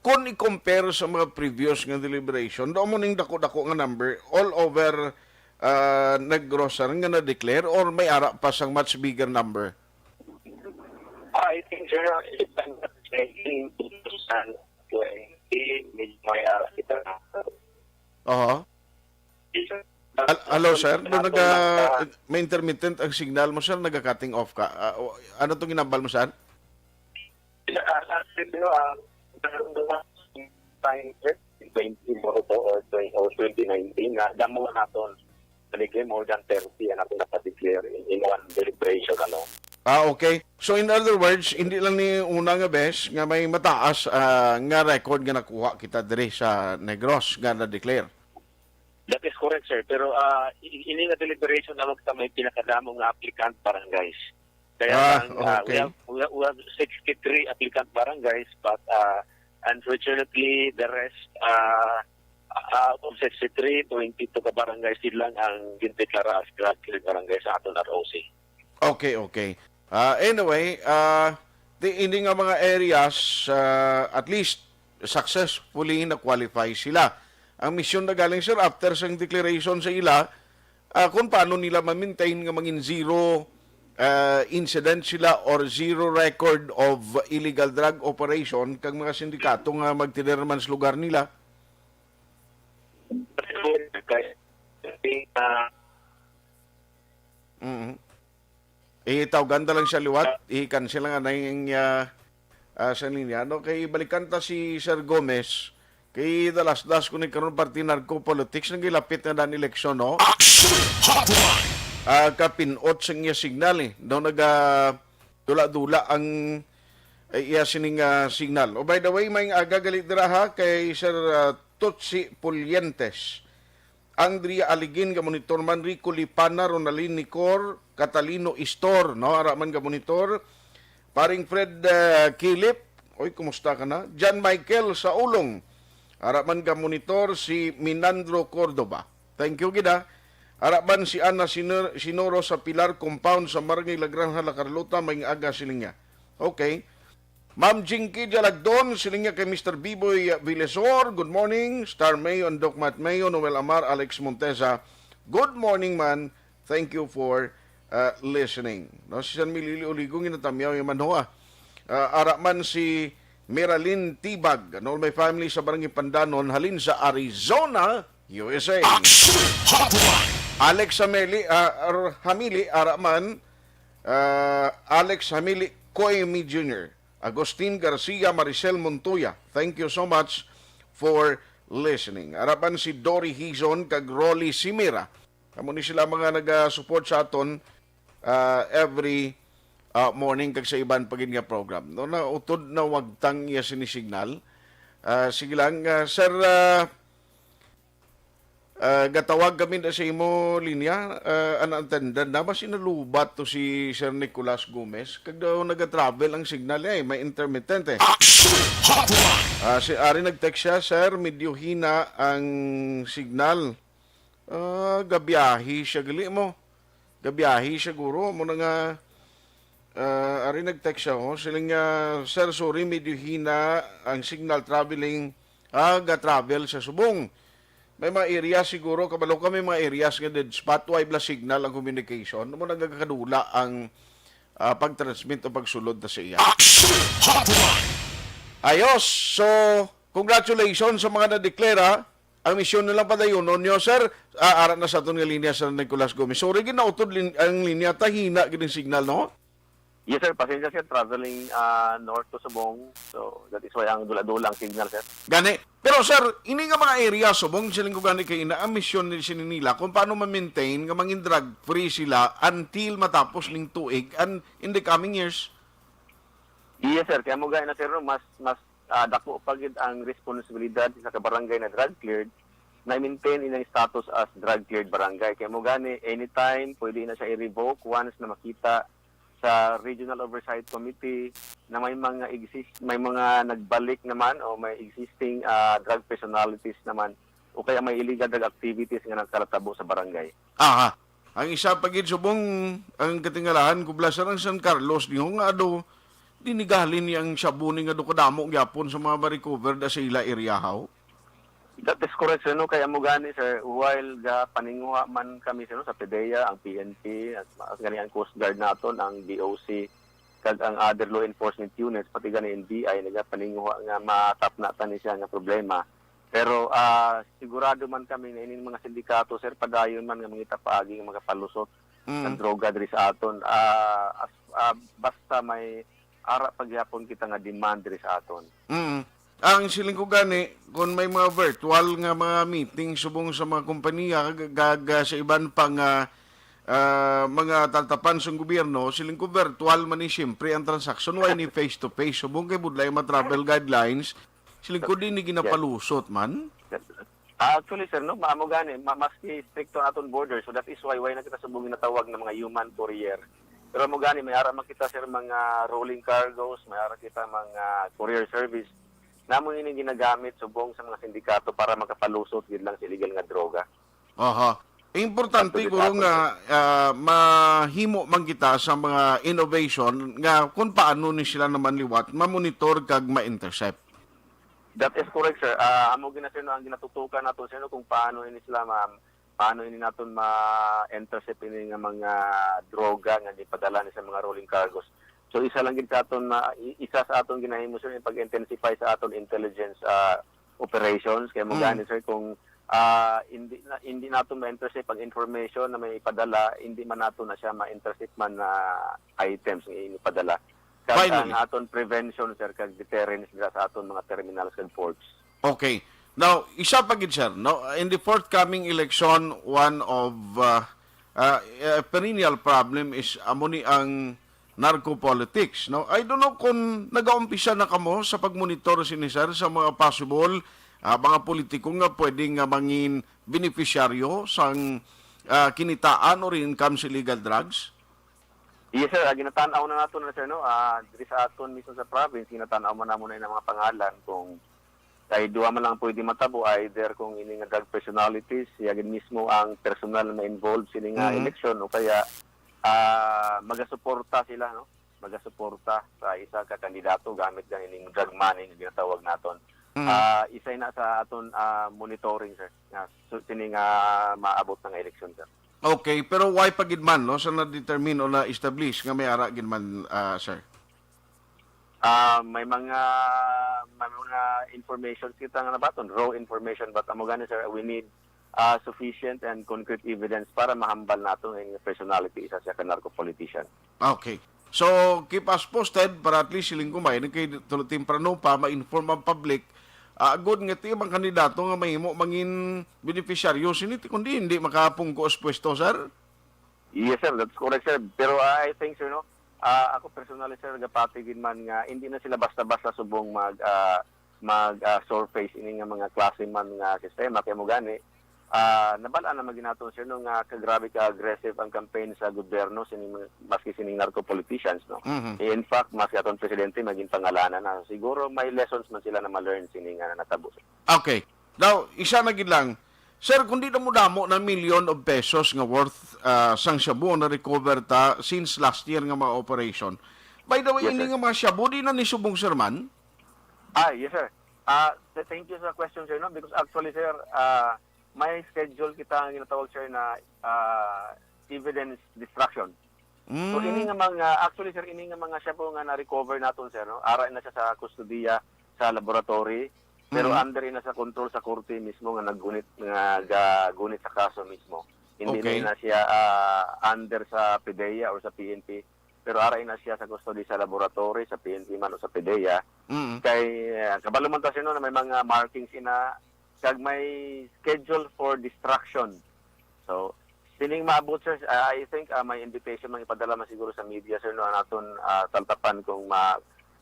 Kung i-compare sa mga previous nga deliberation, do mo ning dako-dako nga number all over, ah, Negros, sir, nga na-declare or may ara pa sang much bigger number? I think, sir, if I'm not mistaken, two thousand twenty, medyo may ara kita. Aha. Yes, sir. Al-, hello, sir. Doon naga-, may intermittent ang signal mo, sir. Naga-cutting off ka. Ah, o, ano tong ginambal mo, sir? Sir, ah, sa, sir, ah, time, sir, twenty more to or twenty, or twenty nineteen, na damo naton. Naligi, more than thirty ang aton naka-declare in, in one deliberation, ano. Ah, okay. So, in other words, hindi lang ni una nga bes nga may mataas, ah, nga record nga nakuha kita diri sa Negros nga na-declare. That is correct, sir. Pero, ah, i-, ini nga deliberation na magta may pinakadamo nga applicant barangays. Kaya Ah, lang, ah, we okay. have, we have, we have sixty-three applicant barangays, but, ah, unfortunately, the rest, ah, out of sixty-three, twenty-two ka barangays din lang ang gindeklara as drug cleared barangay sa aton R O C. Okay, okay. Ah, anyway, ah, di, hindi nga mga areas, ah, at least successfully na-qualify sila. Ang misyon na galing, sir, after sang declaration sa ila, ah, kung paano nila ma-maintain nga mangin zero, ah, incident sila or zero record of illegal drug operation kag mga sindikato nga magtider man sa lugar nila. Mm. Itawgan ta lang siya liwat, i-cancel lang anay ang, ah, ah, sa linya, no? Kay balikan ta si Sir Gomez, kay dalas-das ko ni karon parte narco politics, nagilapit na dan eleksyon, no? Action Hotline! Ah, kapinot sa iya signal, eh. No, naga dula-dula ang, eh, iya sining, ah, signal. Oh, by the way, may aga gali dira, ha, kay Sir, ah, Tutsi Pulientes. Andrea Aligin nga monitor man, Rico Lipana, Ronaldin Nicor, Catalino Istor, no? Ara man nga monitor. Paring Fred, eh, Kilip, oy, kumusta ka na? John Michael Saulong, ara man nga monitor, si Minandro Cordova. Thank you gid, ha. Ara man si Ana Sinor-, Sinoro sa Pilar Compound sa Barangay La Granja, La Carlota, may aga siling niya. Okay. Ma'am Jinky Jalagdon, siling niya kay Mister Biboy Vilesor, "Good morning, Star Mayo and Doc Matt Mayo, Noel Amar, Alex Montesa. Good morning, man. Thank you for, uh, listening." No, si San Milili Uligo, ginatamyaw yung manhoa. Uh, ara man si Miralyn Tibag, no, may family sa Barangay Pandanon, halin sa Arizona, U S A. Action Hotline! Alex Hamili, uh, Ar-, Hamili, ara man, uh, Alex Hamili Coimi Junior Agustin Garcia, Maricel Montoya, thank you so much for listening. Ara man si Dory Hizon kag Rolly Simira. Amo ni sila mga naga-support sa aton, ah, every, ah, morning kag sa iban pa gid nga program. No, na utod na wagtang iya sini signal. Ah, sige lang, ah, Sir, ah, Ah, gatawag kami na sa imo linya, ah, an antendan na, mas inalubat to si Sir Nicolas Gomez. Kag daw nagatravel ang signal, eh, may intermittent, eh. Ah, si Ari nag-text siya, "Sir, medyo hina ang signal." Ah, gabiyahe siya, gali mo. Gabiyahe siya, guro. Mo na nga, ah, Ari nag-text siya, oh. Siling niya, "Sir, sorry, medyo hina ang signal traveling." Ah, ga-travel sa Subong. May mga areas siguro, kabalo ka, may mga areas nga dead spot, way bala signal ang communication. Mo nagakadula ang, ah, pag-transmit o pagsulod na sa iya. Action Hotline! Ayos! So, congratulations sa mga nadeklara. Ang misyon nilang padayunon nyo, sir. Ah, ara na sa aton nga linya, Sir Nicolas Gomez. Sorry, ginautod lin ang linya, tahina gid ang signal, no? Yes, sir. Pasensya, sir. Traveling, ah, north to Subong. So, that is why ang dula-dula ang signal, sir. Gani. Pero, sir, ini nga mga area, Subong, siling ko gani kay ina, ang misyon ni sini nila kung paano ma-maintain nga mangin drug-free sila until matapos ning tuig and in the coming years. Yes, sir. Kaya mo gani na, sir, no, mas, mas, ah, dako pa gid ang responsibilidad sa kabarangay na drug cleared na i-maintain ilang status as drug cleared barangay. Kaya mo gani, anytime, pwede na siya i-revoke once na makita sa Regional Oversight Committee na may mga exist, may mga nagbalik naman o may existing, ah, drug personalities naman o kaya may illegal drug activities nga nagkalatabo sa barangay. Aha. Ang isa pa gid, Subong, ang katingalahan ko bala, sir, ang San Carlos, niho nga ado, di ni gahalin ni ang shabu ni nga do kadamo gyapon sa mga ma-recover da sa ila area, haw? That is correct, sir, no? Kaya mo gani, sir, while ga paninguha man kami, sir, no, sa PDEA, ang P N P, at mas gani ang Coast Guard naton, ang D O C, kag ang other law enforcement units, pati gani N B I, nagapaninguha nga matapna ta ni siya nga problema. Pero, ah, sigurado man kami nga ining mga sindikato, sir, padayon man nga mangita paagi nga makapalusot Mm. ng droga diri sa aton. Ah, as, ah, basta may ara pa gyapon kita nga demand diri sa aton. Mm. Ang siling ko gani, kung may mga virtual nga mga meeting subong sa mga kompanya, kag, kag, ah, sa iban pa nga, ah, mga taltapan sa gobyerno, siling ko virtual man ni siyempre ang transaksyon, wala ni face to face. Subong kay budlay mga travel guidelines, siling ko di ni ginapalusot man. Ah, actually, sir, no, maamo gani, ma-, maski stricto ang aton border, so that is why, why na kita subong ginatawag na mga human courier. Pero mo gani, may ara man kita, sir, mga rolling cargos, may ara kita mga courier service. Namo ini ginagamit subong sa mga sindikato para makapalusot gid lang sa illegal nga droga. Aha. Importante, actually, guro, sa aton, nga, sir, ah, mahimo man kita sa mga innovation nga kung paano ni sila naman liwat ma-monitor kag ma-intercept. That is correct, sir. Ah, amo gina, sir, no, ang ginatutukan nato, sir, no, kung paano ini sila ma-, paano ini naton ma-intercept ini nga mga droga nga gipadala ni sa mga rolling cargos. So, isa lang gid sa aton na, i-, isa sa aton ginahimo, sir, yung pag-intensify sa aton intelligence, ah, operations. Kaya mo Mm. gani, sir, kung, ah, hindi na, hindi naton ma-intercept ang information na may ipadala, hindi man nato na siya ma-intercept man na items nga inipadala. Kag Finally. ang aton prevention, sir, kag deterrence dira sa aton mga terminals kag ports. Okay. Now, isa pa gid, sir, no? In the forthcoming election, one of, uh, uh, a perennial problem is amo ni ang narco politics, no? I don't know kung nagaumpisa na kamo sa pagmonitor sini, sir, sa mga possible, ah, mga politiko nga pwede nga mangin benepisyaryo sang, ah, kinitaan or income sa illegal drugs? Yes, sir. Ah, ginatan-aw na nato na, sir, no? Ah, diri sa aton mismo sa province, ginatan-aw man namo na yung mga pangalan kung kay duha man lang pwede matabo, either kung ini nga drug personalities, siya gid mismo ang personal na involved sini nga Mhm. eleksyon, o kaya, ah, magasuporta sila, no? Magasuporta sa isa ka kandidato gamit gani ning drug money nga ginatawag naton. Mhm. Ah, isa na sa aton, ah, monitoring, sir, nga su-, sini nga maabot na nga eleksyon, sir. Okay, pero why pa gid man, no, sa na-determine o na-establish nga may ara gid man, ah, sir? Ah, may mga, may mga information kita nga nabaton, raw information, but amo gani, sir, we need, ah, sufficient and concrete evidence para mahambal nato nga personality isa siya ka narco politician. Okay. So, keep us posted para at least siling ko may kay tulo temprano pa ma-inform ang public. Ah, good nga ti mga kandidato nga mahimo mangin benepisyaryo sini ti kundi hindi makapungko sa pwesto, sir? Yes, sir. That's correct, sir. Pero, ah, I think, sir, no, ah, ako personally, sir, gapati gid man nga hindi na sila basta-basta subong mag, ah, mag, ah, surface ini nga mga klase man nga sistema. Kaya mo gani, Ah, nabal-an naman gid naton, sir, no, nga kagrabe ka-aggressive ang campaign sa gobyerno, sining, maski sining narco politicians, no? Mhm. Eh, in fact, maski aton presidente, maging pangalanan na. Siguro may lessons man sila na ma-learn sining, ah, natabo, sir. Okay. Now, isa na gid lang. Sir, kung di na mo damo na million of pesos nga worth, ah, sang shabu na recover ta since last year nga mga operation. By the way, Yes, ini sir. nga mga shabu, di na ni subong, sir, man? Ah, yes, sir. Ah, th-, thank you sa question, sir, no? Because actually, sir, ah, may schedule kita nga ginatawag, sir, na, ah, evidence destruction. So, Mm. ini nga mga, actually, sir, ini nga mga shabu nga na-recover naton, sir, no? Ara na siya sa kustodiya sa laboratory, pero Mm. under na sa control sa korte mismo nga naggunit, nga gagunit sa kaso mismo. Hindi Okay. na siya, ah, under sa PDEA or sa P N P, pero ara na siya sa custody sa laboratory, sa P N P man o sa PDEA. Mm. Kay, ah, kabalo man ta, sir, no, na may mga markings ina, kag may schedule for destruction. So, sining maabot, sir, ah, I think, ah, may invitation man ipadala man siguro sa media, sir, no, ang aton, ah, taltapan kung ma-,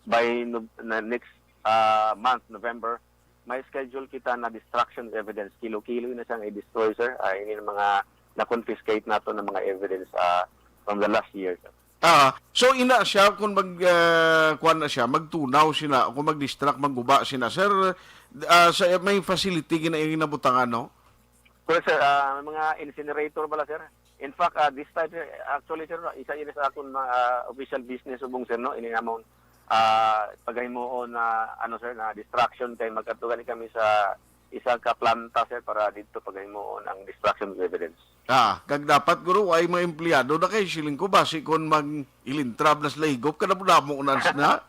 by Nov-, na next, ah, month, November, may schedule kita na destruction of evidence. Kilo-kilo na siyang i-destroy, sir. Ah, ini ang mga na-confiscate nato ng mga evidence, ah, from the last year, sir. Ah, so ina siya kung mag, ah, kuwan na siya, magtunaw sina, kung mag-destruct, magguba sina, sir, ah, sa may facility gina-, ginabutangan, no? Correct, sir. Ah, may mga incinerator bala, sir. In fact, ah, this time, sir, actually, sir, no, isa ini sa akon mga, ah, official business subong, sir, no? Ini namon, ah, paghimuon na, ano, sir, na destruction kay magkatugan kami sa isa ka planta, sir, para dito paghimuon ang destruction of evidence. Ah, kag dapat, guro, ay mga empleyado na kay siling ko, basi kon mag-ilintrab na sila higop, kadamo-damo na sila.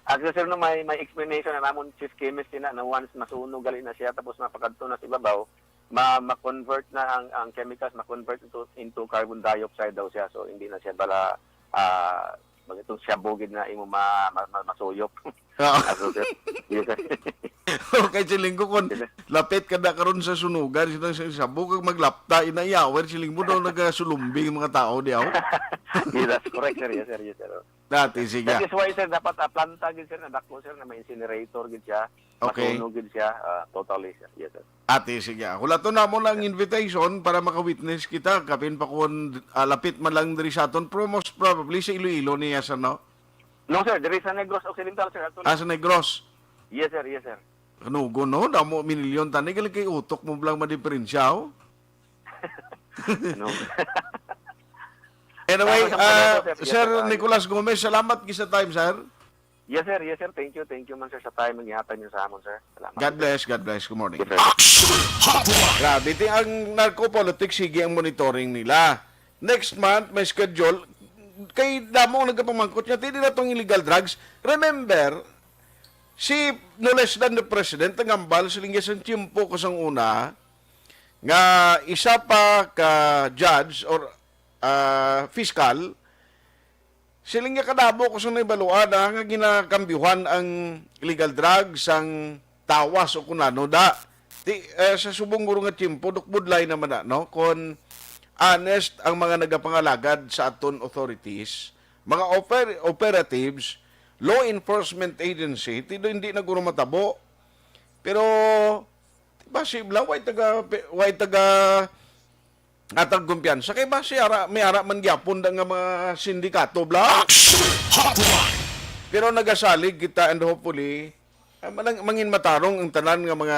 Actually, sir, no, may, may explanation na namon chief chemist ina na once masunog gali na siya, tapos mapakadto na sa ibabaw, ma-, ma-convert na ang, ang chemicals, ma-convert into, into carbon dioxide daw siya. So, hindi na siya bala, ah, mag-, itong shabu gid na imo ma-, ma-, ma-, masuyop. Oo. Ako, sir. Yes, sir. Okay, siling ko, kung Yes, sir. lapit ka na karon sa sunugan, sa, sa shabu, kag maglapta, inayawin, siling mo daw nagasulumbi ang mga tao, di ako? Yes, sir. Correct, sir. Yes, sir. Yes, sir. Dati, sige. That is why, sir, dapat, ah, planta gid, sir, na dako, sir, na may incinerator gid siya. Okay. Masunog gid siya, ah, totally, sir. Yes, sir. Ati, sige. Hulaton namon ang invitation para maka-witness kita, kapin pa kun, ah, lapit man lang diri sa aton, pero most probably sa Iloilo niya, sir, no? No, sir. Diri sa Negros Occidental, sir, actually. Ah, sa Negros? Yes, sir. Yes, sir. Kanugo, no? Damo, minilyon tani. Galing kay utok mo lang madiperensya, oh. No. Anyway, Salamat sa ah, pagkita, sir. Yes, sir. Nicolas Gomez, salamat gid sa time, sir. Yes, sir. Yes, sir. Thank you. Thank you man, sir, sa time nga gihatag niyo sa amon, sir. Salamat, God sir. bless, God bless. Good morning. Yes, sir. Action Hotline. Grabe, ti ang narco politics, sige ang monitoring nila. Next month, may schedule. Kay damo ang nagapamangkot nga, ti, di na tong illegal drugs. Remember, si, no less than the president, ang ambal, siling niya sa tiyempo ko sang una, nga isa pa ka judge or, ah, fiscal, siling niya kadamo ko sa naibaluan, ah, nga ginakambyuhan ang illegal drugs, ang tawas o kung ano da. Ti, eh, sa subong guro nga tiyempo, dukbudlay naman na, no? Kung honest ang mga nagapangalagad sa aton authorities, mga oper-, operatives, law enforcement agency, ti do hindi na guro matabo. Pero, basi bla, way taga, way taga atag kumpiyansa. Kay basi ara, may ara man gyapon da nga mga sindikato, bla. Action Hotline. Pero nagasalig kita and hopefully, ah, manang-, mangin matarong ang tanan nga mga,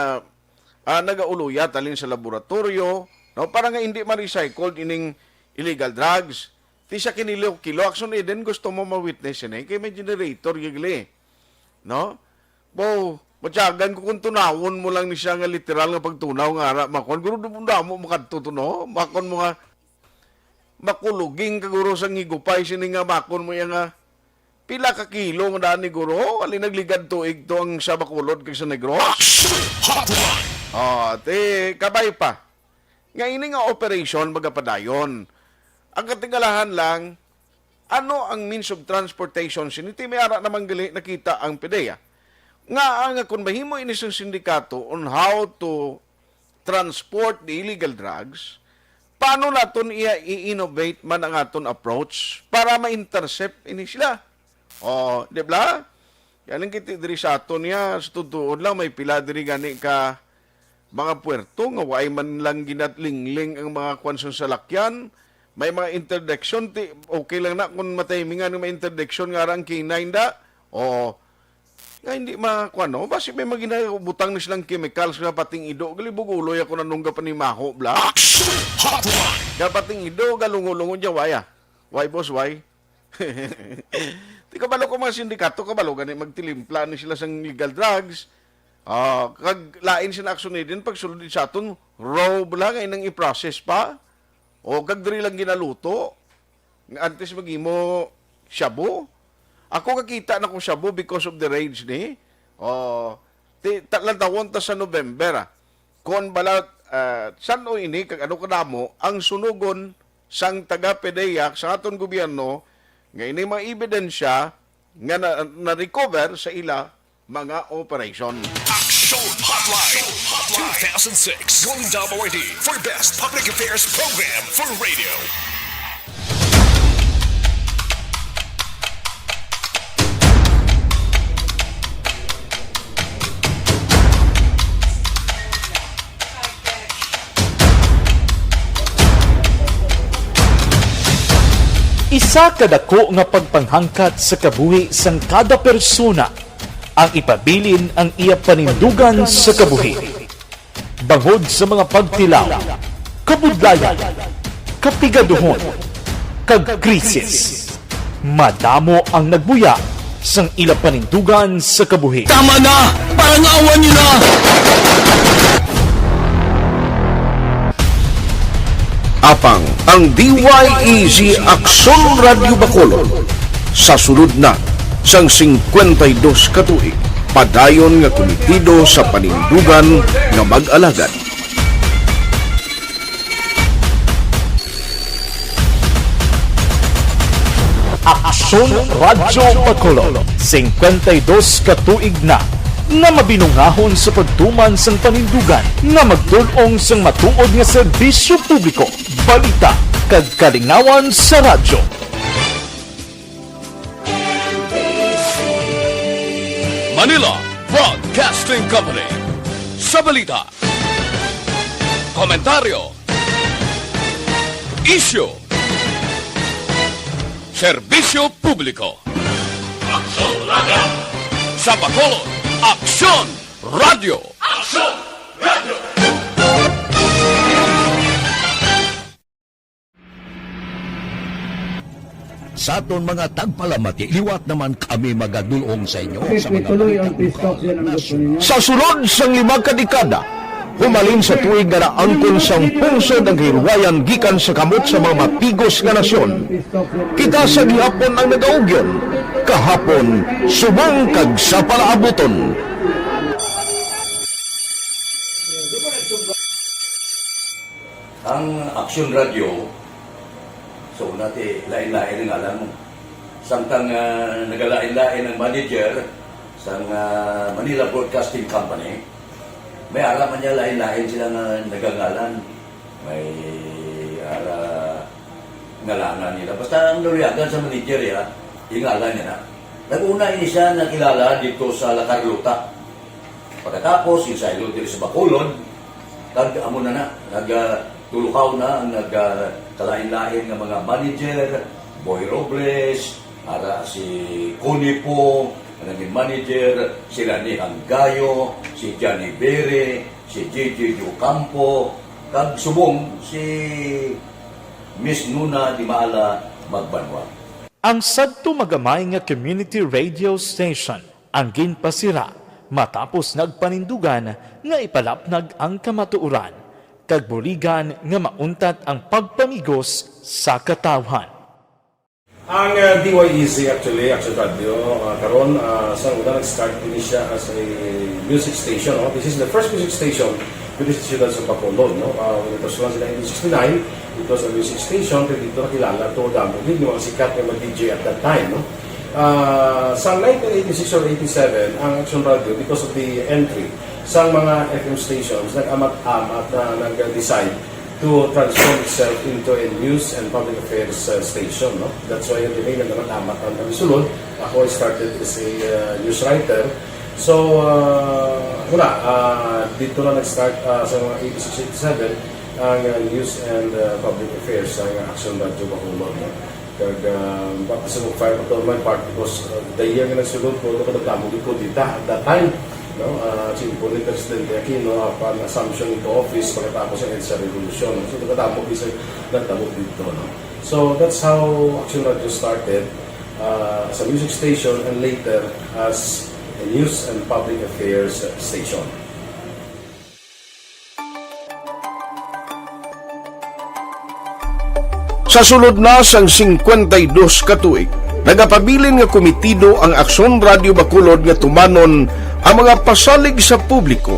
ah, nagauluyat halin sa laboratorio, no, para nga hindi ma-recycled ining illegal drugs. Ti sa kinilo-kilo, Action Eden, gusto mo ma-witness ini? Kay may generator, gigli. No? Bo, matyagan ko kung tunawon mo lang ni siya nga literal nga pagtunaw nga ara, makon. Guro, damo, damo makadto to, no? Makon mo nga, makuluging ka, guro, sa ngigupay, sini nga makon mo iya nga, pila ka kilo nga daan ni, guro? Ali nagligad tuig to ang sa Bacolod kag sa Negros? Action Hotline. Oh, ti, kabay pa. Nga ini nga operation magapadayon. Ang katingalahan lang, ano ang means of transportation sini? Ti may ara naman gali nakita ang PDEA. Nga, ah, nga kung mahimo ini sang sindikato on how to transport the illegal drugs, paano naton iya i-innovate man ang aton approach para ma-intercept ini sila? O, di ba? Yan ang kiti diri sa aton niya, sa tutuod lang, may pila diri gani ka mga puwerto nga way man lang ginatlingling ang mga kwan sa salakyan. May mga interdiction, ti, okay lang na kung matimingan ang mga interdiction nga arang K nine da. O, nga hindi ma-, kwan, no? Basi may mga ginabutang na silang chemicals nga pating ido. Galibog uloy ako nanong gapanimaho, bla. Action Hotline! Gapating ido, galungo-lungo niya, why, ah? Why, boss, why? Di kabalo ko mga sindikato, kabalo gani magtilimpla ni sila sang legal drugs. Ah, kag lain sila aksyon ni din pagsulod sa aton, raw bala nga inang i-process pa. O kag diri lang ginaluto. Nga antes maghimo shabu. Ako kakita na ko shabu because of the rage ni. O, ti, ta, lantawon ta sa November, ah. Kon bala, ah, san-o ini kag ano kadamo ang sunugon sang taga-PDEA sa aton gobyerno nga ini mga ebidensya nga na, na-recover sa ila mga operasyon. Action Hotline two thousand six, Golden Dome Awardee for Best Public Affairs Program for Radio. Isa ka dako nga pagpanghangkat sa kabuhi sang kada persona ang ipabilin ang iya panindugan sa kabuhi. Bangod sa mga pagtilaw, kabudlayan, kapigaduhon, kag krisis, madamo ang nagbuya sang ila panindugan sa kabuhi. Tama na! Parangawan niyo na! Apang ang D Y E Z Aksyon Radyo Bacolod sa sulod na sang singkwenta y dos ka tuig, padayon nga kumitido sa panindugan nga mag-alagad. Aksyon Radyo Bacolod, singkwenta y dos ka tuig na nga mabinungahon sa pagtuman sang panindugan nga magtul-ong sang matuod nga serbisyo publiko, balita, kag kalingawan sa radyo. Manila Broadcasting Company. Sa balita, komentaryo, isyu, serbisyo publiko. Aksyon Radyo. Sa Bacolod, Aksyon Radyo. Aksyon Radyo. Sa aton mga tagpalamati, liwat naman kami magadul-ong sa inyo sa mga balita. Sa sulod sang lima ka dekada, humalin sa tuig nga naangkon sang pungsod ang kahilwayan gikan sa kamot sa mga mapigos nga nasyon. Kita sa gihapon ang nagaugyon, kahapon subong kag sa palaabuton. Ang Aksyon Radyo, sa una, ti, lain-lain ang ngalan mo. Samtang, ah, nagalain-lain ang manager sang, ah, Manila Broadcasting Company, may ara man niya lain-lain sila nga nagangalan. May ara ngalanan nila. Basta ang naluyagan sa manager, ya, yung ngalan niya na. Nag-una ini siya nakilala dito sa La Carlota. Pagkatapos, yung saylo diri sa Bacolod, kag amo na na, nag, ah, tulukaw na ang nag, ah, kalain-lain nga mga manager, Boy Robles, ara si Connie Po, ang naging manager, si Rani Hanggayo, si Johnny Bere, si J J Ocampo, kag subong si Miss Nuna Dimala Magbanwa. Ang sadto magamay nga community radio station ang ginpasira matapos nagpanindugan nga ipalapnag ang kamatuoran kag buligan nga mauntat ang pagpamigos sa katawhan. Ang, uh, D Y E Z actually, Action Radio, uh, karon, uh, sa una nag-start ini siya as a music station, no? This is the first music station with this siyudad sa Bacolod, no? Uh, when it was launched in nineteen sixty-nine, it was a music station, pero dito nakilala to, damo din yung mga sikat nga mag-D J at that time, no? Ah, sa nineteen eighty-six or eighty-seven, ang Action Radio, because of the entry sa mga F M stations, nag-amat-amat na nag-decide to transform itself into a news and public affairs, uh, station, no? That's why yung delay nag-amat-amat ang kami sulod. Ako, I started as a, uh, news writer. So, ah, wala, ah, dito na nag-start, ah, sa mga eighty-six, eighty-seven ang, ah, News and, ah, Public Affairs sa Action Radio Bacolod, no? Kag, ah, baptism of fire pa to my part because, ah, the year nga nagsulod ko, ano, kadamo gid ko dita at that time, no? Ah, si Presidente Aquino, ah, upon assumption into office, pagkatapos ng EDSA Revolution, no? So, kadamo gid sa nagtabo dito, no? So, that's how Action Radio started, ah, as a music station and later as a news and public affairs station. Sa sulod na sang singkwenta y dos ka tuig, nagapabilin nga komitido ang Aksyon Radio Bacolod nga tumanon ang mga pasalig sa publiko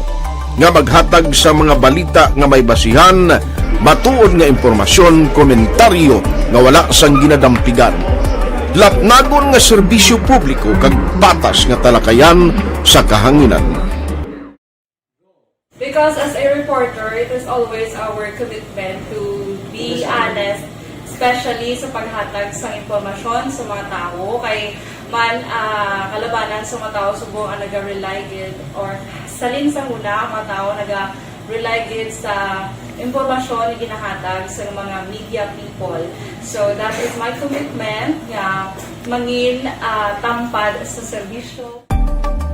nga maghatag sa mga balita nga may basihan, matuod nga impormasyon, komentaryo nga wala sang ginadampigan, lapnagon nga serbisyo publiko kag patas nga talakayan sa kahanginan. Because as a reporter, it is always our commitment to be honest, especially sa paghatag sang impormasyon sa mga tawo. Kay man, ah, kalabanan sa mga tawo subong ang naga-rely gid or salin sa huna ang mga tawo naga-rely gid sa impormasyon nga ginahatag sa mga media people. So that is my commitment nga mangin, ah, tampad sa serbisyo.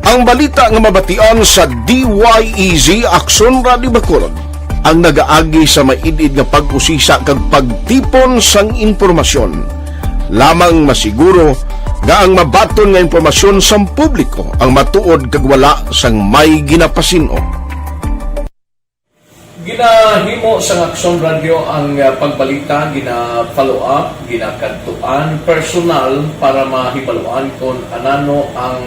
Ang balita nga mabatian sa D Y E Z Aksyon Radio Bacolod ang nagaagi sa maid-id nga pag-usisa kag pagtipon sang impormasyon. Lamang masiguro nga ang mabaton nga impormasyon sang publiko ang matuod kag wala sang may ginapasin-o. Ginahimo sang Aksyon Radio ang, ah, pagbalita, gina-follow up, ginakadtuan personal para mahibaluan kon anano ang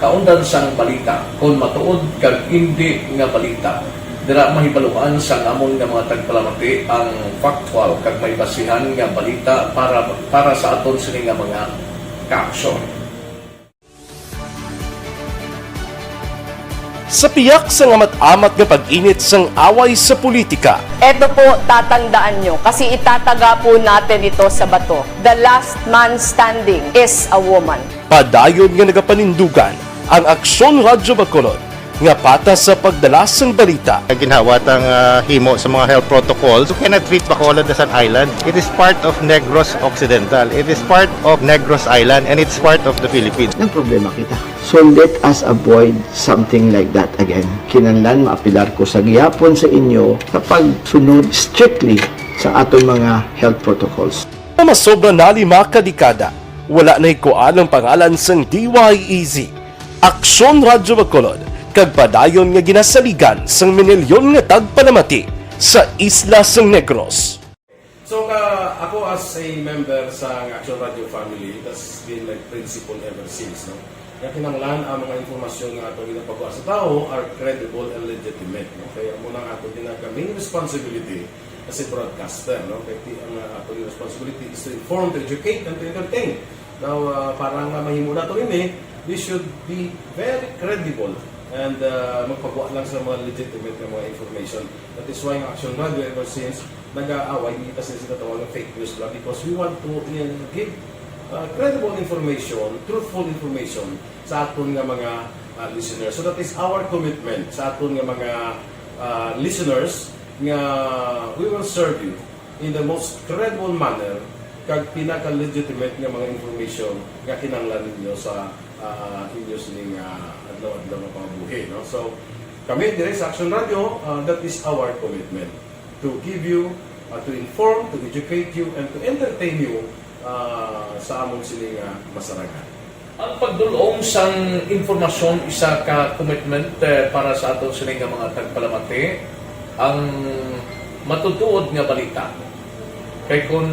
kaundan sang balita, kon matuod kag indi nga balita. Dira mahibaluan sang amon nga mga tagpalamati ang factual kag may basihan nga balita para, para sa aton sini nga mga kaaksyon. Sa piyak sang amat-amat nga pag-init sang away sa politika, Eto po, tatandaan nyo, kasi itataga po natin ito sa bato. The last man standing is a woman. Padayon nga nagapanindugan ang Aksyon Radyo Bacolod nga patas sa pagdala sang balita. Ginhawa tang ah, himo sa mga health protocols. You cannot treat Bacolod as an island. It is part of Negros Occidental. It is part of Negros Island and it's part of the Philippines. Nagproblema kita. So let us avoid something like that again. Kinahanglan maapilar ko sa gihapon sa inyo sa pagsunod strictly sa aton mga health protocols. Sa masobra na lima ka dekada, wala nahikuan ang pangalan sang D Y E Z, Aksyon Radyo Bacolod, kag padayon nga ginasaligan sang minilyon nga tagpalamati sa isla sang Negros. So, ka, ako as a member sa Action Radio family, that's been my principle ever since, no? Nga kinahanglan ang mga impormasyon nga ato ginapagawa sa tawo are credible and legitimate, no? Kaya mo nang ato ginagawa main responsibility as a broadcaster, no? Kaya ti, ang uh, ato responsibility is to inform, to educate, and to entertain. Now, uh, para nga mahimo nato ini, this should be very credible and uh, magpagawa lang sa mga legitimate nga mga information. That is why ang Action Radio ever since nag-aaway kita sa ginatawag nga fake news lang because we want to uh, give uh, credible information, truthful information sa aton nga mga uh, listeners. So that is our commitment sa aton nga mga uh, listeners nga we will serve you in the most credible manner kag pinaka-legitimate nga mga information nga kinahanglan ninyo sa uh, inyo sining uh, adlaw-adlaw nga pangabuhi, no? So, kami dire sa Action Radio, uh, that is our commitment to give you, uh, to inform, to educate you, and to entertain you uh, sa among sining uh, masarangan. Ang pagdul-ong sang impormasyon isa ka commitment eh, para sa aton sini nga mga tagpalamati. Ang matutuod nga balita. Kay kun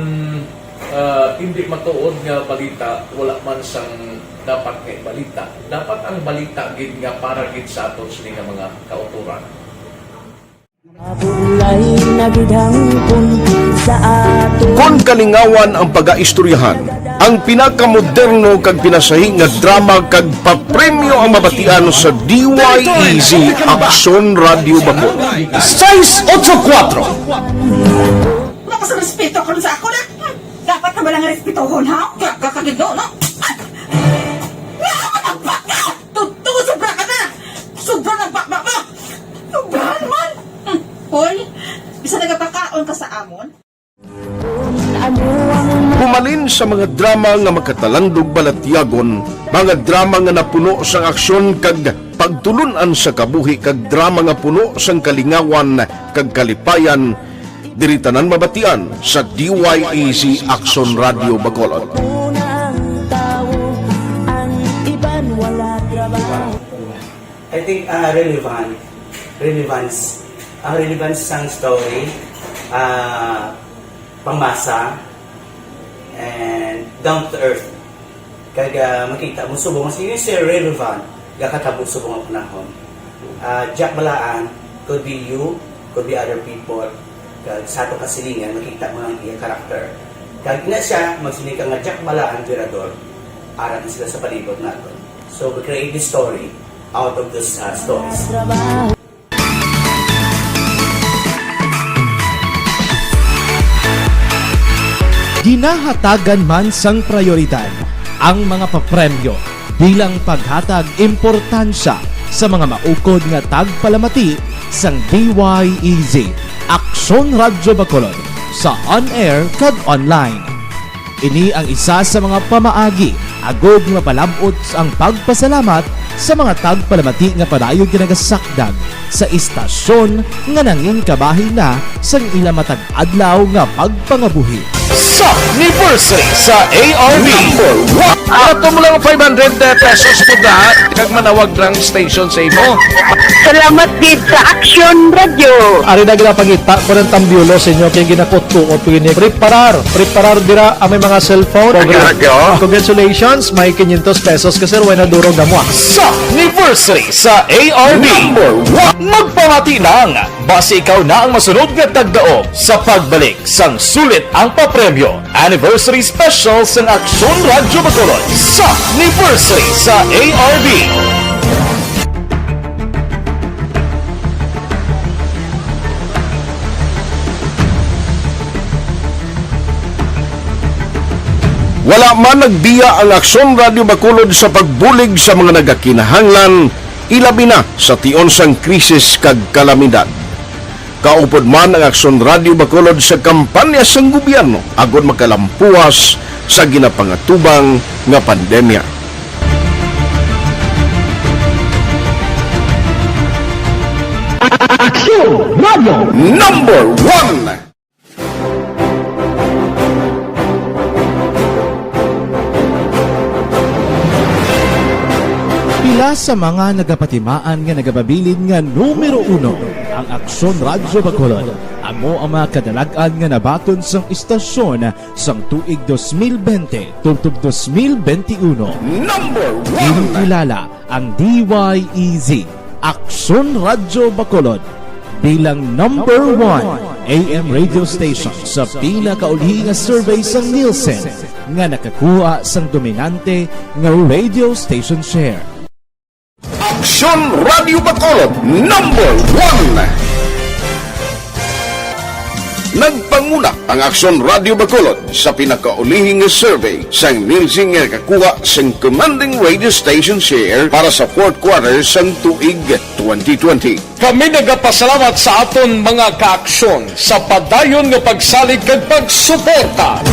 ah, indi matuod nga balita, wala man sang dapat nga ibalita. Dapat ang balita gid nga para gid sa aton sini nga mga kautoran. Kon kalingawan ang pagaistoryahan, ang pinakamoderno kag pinasahi nga drama kag papremyo ang mabatian sa D Y E Z Aksyon Radyo Bacolod. Sais otso kuwatro. Wala ka sa respeto karon sa ako na. Dapat na ba lang respetohon, ha? Kakagid, no? Nga ako nagpaka! Tutuo sobra ka na! Sa mga drama nga makatalandog balatyagon, mga drama nga napuno sang aksyon kag pagtulun-an sa kabuhi, kag drama nga puno sang kalingawan kag kalipayan, diri tanan mabatian sa D Y E Z Aksyon Radyo Bacolod. I think, ah, relevant. Relevance. Ang relevance sang story, ah, pangmasa, and down to earth. Kag, ah, makita mo subong, mas yun, sir, relevant, gakatabo subong ang panahon. Ah, Jack Balaan, could be you, could be other people. Kag sa atong kasilingan, makita mo ang iya character. Kag ina siya, magsiling ka nga Jack Balaan, Virador, ara na sila sa palibot naton. So, we create this story out of those, uh, stories. Ginahatagan man sang prayoridad ang mga papremyo bilang paghatag importansya sa mga maukod nga tagpalamati sang D Y E Z Aksyon Radyo Bacolod sa on-air kag online. Ini ang isa sa mga pamaagi agud nga mapalab-ot ang pagpasalamat sa mga tagpalamati nga padayon ginagasakdag sa istasyon nga nangin kabahin na sang ila matag adlaw nga pagpangabuhi. Sa anniversary sa A R B. Number one. Ato mo lang five hundred pesos po da, kag manawag lang station sa imo. Salamat gid sa Action Radio. Ari na ginapangita ko ng tambiulo sa inyo kay ginakutkuot ko ini. Preparar, preparar dira ang may mga cellphone. Program. Congratulations, may quinientos pesos ka, sir, way na durog na mo, ah. Sa anniversary sa A R B. Number one. Magpamati lang, basi ikaw na ang masunod nga tagdaog sa pagbalik sang sulit ang papremyo. Anniversary Special sang Aksyon Radyo Bacolod sa anniversary sa A R B. Wala man nagbiya ang Aksyon Radyo Bacolod sa pagbulig sa mga nagakinahanglan, ilabi na sa tion sang krisis kag kalamidad. Kaupod man ang Aksyon Radyo Bacolod sa kampanya sang gobyerno agod makalampuas sa ginapangatubang nga pandemya. Aksyon Radyo Number One. Pila sa mga nagapatimaan nga nagapabilin nga numero uno ang Aksyon Radyo Bacolod. Amo ang mga kadalag-an nga nabaton sang istasyon sang tuig dos mil bente tubtob dos mil bente uno. Number one. Ginkilala ang D Y E Z, Aksyon Radyo Bacolod, bilang number one A M radio station sa pinakauli nga survey sang Nielsen nga nakakuha sang dominante nga radio station share. Aksyon Radyo Bacolod, number one. Nagpanguna ang Aksyon Radyo Bacolod sa pinakaulihi nga survey sang Nielsen nga nakakuha sang commanding radio station share para sa fourth quarter sang tuig twenty twenty. Kami nagapasalamat sa aton mga kaaksyon sa padayon nga pagsalig kag pagsuporta.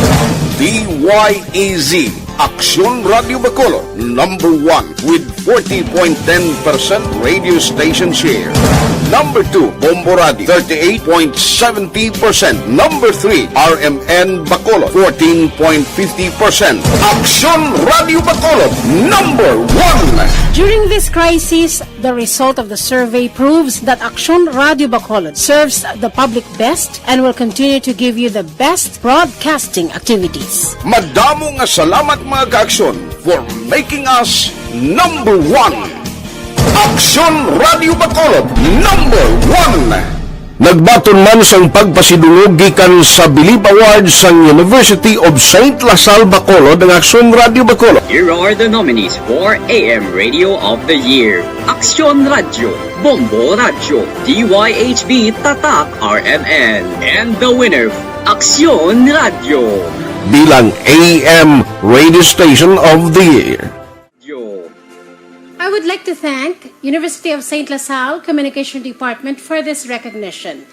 D Y E Z, Aksyon Radyo Bacolod, number one with forty point ten percent radio station share. Number two, Bombo Radio, thirty-eight point seventy percent. Number three, R M N Bacolod, fourteen point fifty percent. Aksyon Radyo Bacolod, number one. During this crisis, the result of the survey proves that Aksyon Radyo Bacolod serves the public best and will continue to give you the best broadcasting activities. Madamo nga salamat, mga kaaksyon, for making us number one. Aksyon Radyo Bacolod, number one. Nagbaton man sang pagpasidungog gikan sa Bilib Award sang University of Saint La Salle Bacolod ang Aksyon Radyo Bacolod. Here are the nominees for A M Radio of the Year. Aksyon Radyo, Bombo Radyo, D Y H B Tatak R M N, and the winner, Aksyon Radyo. Bilang A M Radio Station of the Year. I would like to thank University of Saint La Salle Communication Department for this recognition.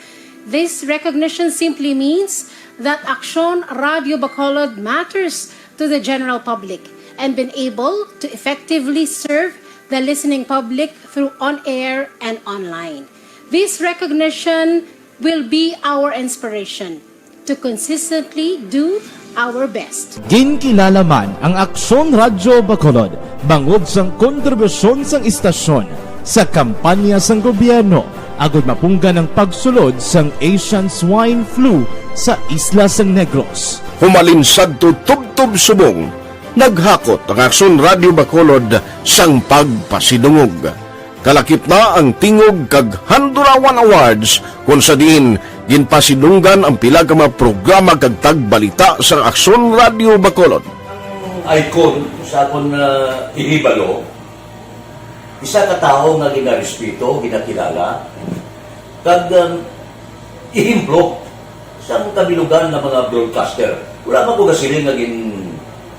This recognition simply means that Aksyon Radio Bacolod matters to the general public and been able to effectively serve the listening public through on-air and online. This recognition will be our inspiration to consistently do our best. Ginkilala man ang Aksyon Radyo Bacolod bangod sang kontribusyon sang istasyon sa kampanya sang gobyerno agud mapunggan ang pagsulod sang Asian Swine Flu sa isla sang Negros. Humalin sadto tubtob subong, naghakot ang Aksyon Radyo Bacolod sang pagpasidungog. Kalakip na ang Tingog kag Handurawan Awards, kon sa diin ginpasidunggan ang pila ka mga programa kag tagbalita sa Aksyon Radyo Bacolod. Ang icon sa akon, ah, ihibalo, isa ka tawo nga ginarespeto, ginakilala, kag, um, ehemplo sang kabilugan nga mga broadcaster. Wala man ko gasiling nga gin,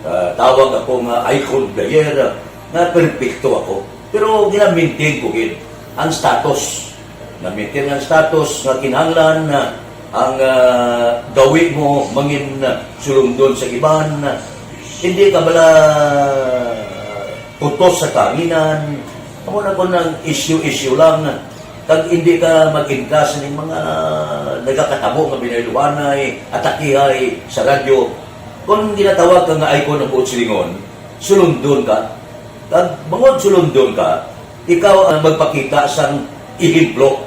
ah, tawag ako nga icon of the year, ah, nga perpekto ako. Pero gina-maintain ko gid ang status. Na-maintain ang status nga kinahanglan na ang, ah, gawi mo mangin, ah, sulundon sa iban. Hindi ka bala tutos sa kahanginan. Amo na kon ang issue-issue lang. Kag hindi ka mag-indas ning mga nagakatabo nga binayluhanay, atakihay sa radyo. Kon ginatawag ka nga icon ang buot silingon, sulundon ka. Kag bangod sulundon ka, ikaw ang magpakita sang ehemplo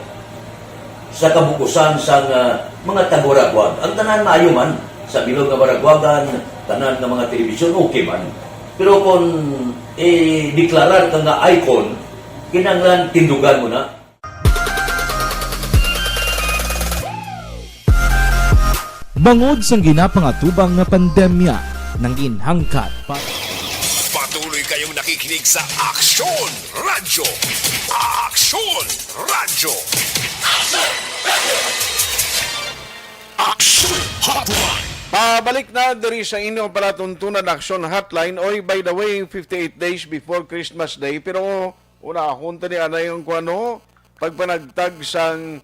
sa kabug-usan sang, ah, mga taga-Waraguag. Ang tanan maayo man, sa bilog nga Waraguagan, tanan nga mga telebisyon, okay man. Pero kung i-deklarar ka nga icon, kinahanglan tindugan mo na. Bangod sang ginapangatubang nga pandemya, nangin hangkat pa. Patuloy kayong nakikinig sa Aksyon Radyo. Aksyon Radyo. Aksyon Hotline. Pabalik na diri sa inyong palatuntunan, Aksyon Hotline. Oy, by the way, fifty-eight days before Christmas Day, pero unahon ta ni anay ang kuwano, pagpanagtag sang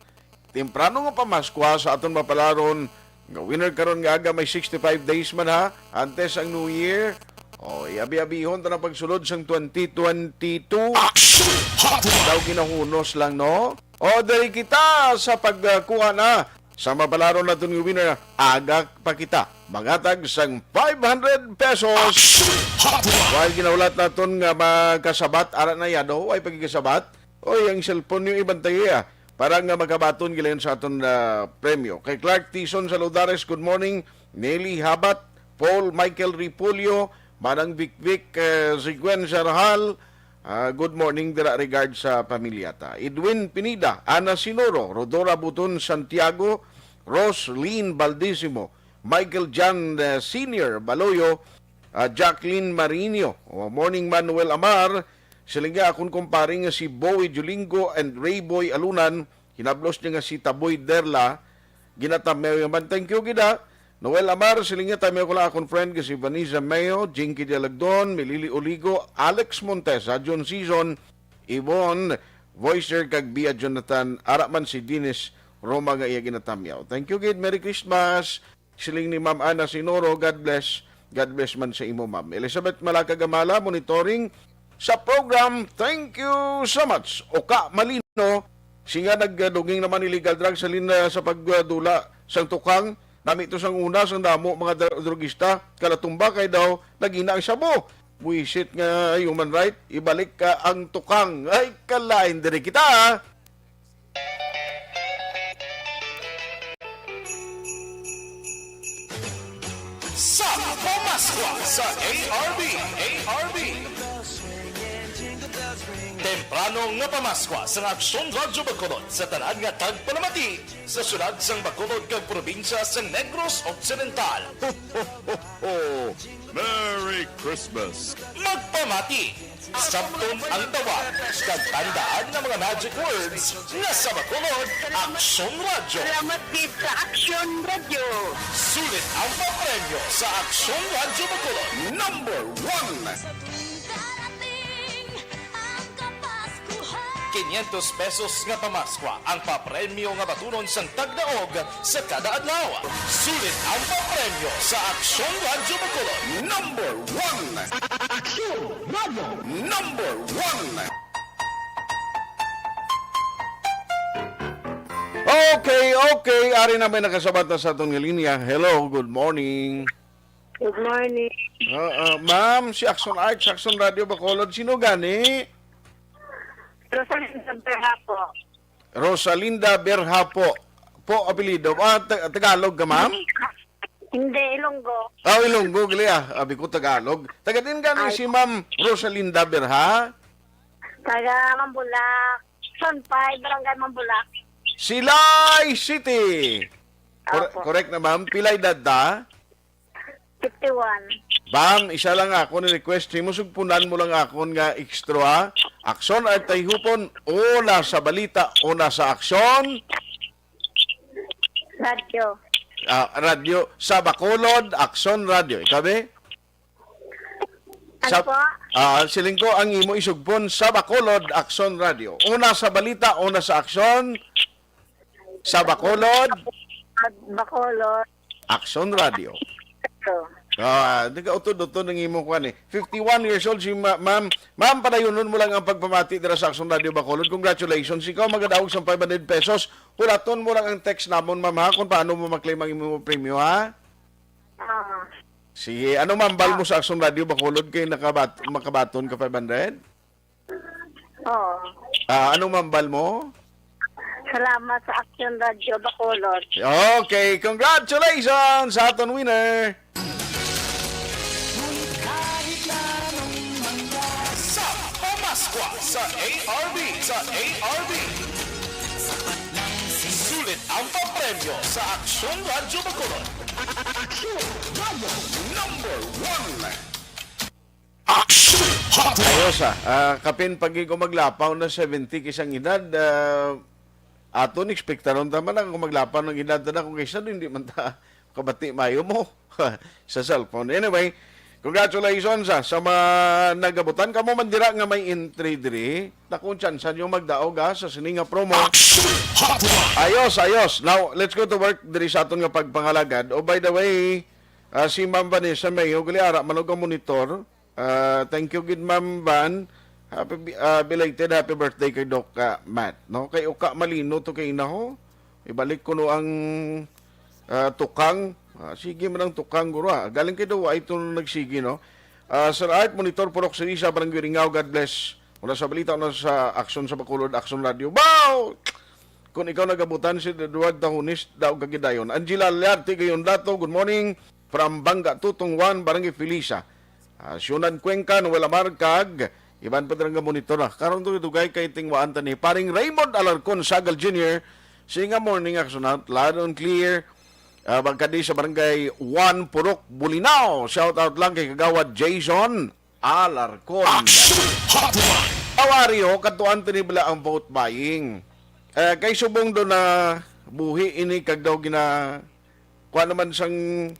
temprano nga pamaskwa sa aton mapalaron nga winner karon nga aga, may sixty-five days man ha, antes ang New Year. O, iabi-abihon ta na pagsulod sang twenty twenty-two. Action Hotline. Daw ginahunos lang, no? O, diri kita sa pagkuha na sa mapalaron naton nga winner. Aga pa kita maghatag sang five hundred pesos. Action Hotline. While ginahulat naton nga makasabat, ara na yado, ay pagkikasabat. Oy, ang cellphone niyo ibantayi, ah, para nga makabaton gilayon sa aton, ah, premyo. Kay Clark Tison Saludares, good morning. Nelly Habat, Paul Michael Ripulyo, Manang Vic Vic, eh, Sequenza Rahal, ah, good morning, dira regard sa pamilya ta. Edwin Pinida, Ana Sinoro, Rodora Buton Santiago, Roslyn Baldisimo, Michael John, eh, Senior Baloyo, ah, Jacqueline Marinho. O, morning, Manuel Amar. Siling niya, akon kumpare nga si Boy Julingo and Rayboy Alunan, hinablos niya nga si Taboy Derla, ginatamyaw man. Thank you gid, ah. Noel Amar, siling niya, tamyaw ko lang akon friend nga si Vanessa Mayo, Jinky Dialagdon, Milili Oligo, Alex Montesa, John Season, Yvonne Voicer, kag Bia Jonathan, ara man si Dennis Roma nga iya ginatamyaw. Thank you gid. Merry Christmas. Siling ni Ma'am Ana Sinoro, God bless. God bless man sa imo, Ma'am. Elizabeth Malaka Gamala, monitoring sa program. Thank you so much. Oka Malino, singa nagduging naman illegal drugs halin na sa pagdula sang tukang. Nami to sang una, sang damo mga dra-, drugista, kalatumba kay daw nagina ang shabu. Buisit nga human right, ibalik ka ang tukang. Ay, kalain diri kita, ah. Sa Pamaskwa sa A R B, A R B. Temprano nga pamaskwa sa Aksyon Radyo Bacolod sa tanan nga tagpalamati sa syudad sang Bacolod kag probinsya sa Negros Occidental. Merry Christmas! Magpamati! Sabton ang tawag, kag tandaan nga mga magic words nga sa Bacolod, Aksyon Radyo. Salamat gid sa Aksyon Radyo. Sulit ang papremyo sa Aksyon Radyo Bacolod. Number one. Quinientos pesos nga pamaskwa ang papremyo nga batunon sang tagdaog sa kada adlaw. Sulit ang papremyo sa Aksyon Radyo Bacolod. Number one. Aksyon Radyo. Number one. Okay, okay. Ari na may nakasabat na sa aton nga linya. Hello, good morning. Good morning. Ah, ah, ma'am, si Action Arts, Action Radio Bacolod. Sino gani? Rosalinda Berha po. Rosalinda Berha po. Po, apelyido. Ah, Ta- Tagalog ka, ma'am? Hindi, Ilonggo. Ah, Ilonggo, gali ah. Abi ko Tagalog. Taga din gani Ay. Si Ma'am Rosalinda Berha? Taga Mambulak. Zone five, Barangay Mambulak. Silay City. Kore- Opo. Correct na, ma'am? Pila edad ta? Fifty-one. Ma'am, isa lang ako ni request nimo, sugpunan mo lang akon nga extra. Action Art Tayhupon, una sa balita, una sa aksyon. Radyo. Ah, radyo sa Bacolod, Action Radio. Ikaw, be? Ano Sa- po? Ah, siling ko ang imo isugpon sa Bacolod, Action Radio. Una sa balita, una sa aksyon. Sa Bacolod, Bacolod. Action Radio. Ito. Ah, nagautod-utod ang imo kuan eh. Fifty-one years old si ma- ma'am. Ma'am, padayunon mo lang ang pagpamati dira sa Action Radio Bacolod. Congratulations. Ikaw magadaog sa five hundred pesos. Pulaton mo lang ang text namon, ma'am, ha, kung paano mo maklaim ang imong premyo, ha? Ah. Sige, ano mambal mo sa Action Radio Bacolod kay nakabat makabaton ka five hundred? Oo. Ah, ano mambal mo? Salamat sa Action Radio Bacolod. Okay, congratulations sa aton winner. Sa Pamaskwa sa A R B, sa A R B. Sulit ang papremyo sa Aksyon Radyo Bacolod. Aksyon Radyo number one. Aksyon Hotline. Ayos, ah. Ah, kapin pag ko maglapaw na seventy kisang edad, ah, aton ekspektaron ta man ako maglapaw ng edad ta na kung kaysa hindi man ta kabati mayo mo sa cellphone. Anyway, congratulations, ah, sa mga nagabutan. Kamo man dira nga may entry diri, dakong tsansa nyo magdaog, ah, sa sini nga promo. Action Hotline. Ayos, ayos. Now, let's go to work diri sa aton nga pagpangalagad. Oh, by the way, ah, si Ma'am Vanessa Mayo, gali ara man og monitor. Ah, thank you gid, Ma'am Van. Happy bi- ah, belated happy birthday kay Doc, ah, Matt, no? Kay uka malino to kay inaho. Ibalik ko no ang, ah, tukang. Ah, sige man ang tukang, guro, ah. Galing kay Dawa ito nung nagsige, no? Ah, Sir Art, Monitor, Purok Sirisa, Barangay Ringaw, God bless. Mula sa balita na sa aksyon sa Bacolod, Aksyon Radio. Bow! Kung ikaw nagabutan si Edward Tahunis, daog ka gidayon. Angela Learte Gayon Dato, good morning. From Bangga Tutong one, Barangay Felisa. Ah, Siunan Cuenca, Noel Amar, kag iban pa dira nga monitor na. Karon to dugay kay tingwaan ta ni Paring Raymond Alarcon Sagal Junior. Singa morning, Action Out, loud and clear. Ah, magkadi sa Barangay one, Purok, Bulinaw. Shout out lang kay Kagawad Jason Alarcon. Action Hotline. Awari ho, katuan tinibla ang vote buying. Eh, kay subong do na buhi ini kag daw gina kuan naman sang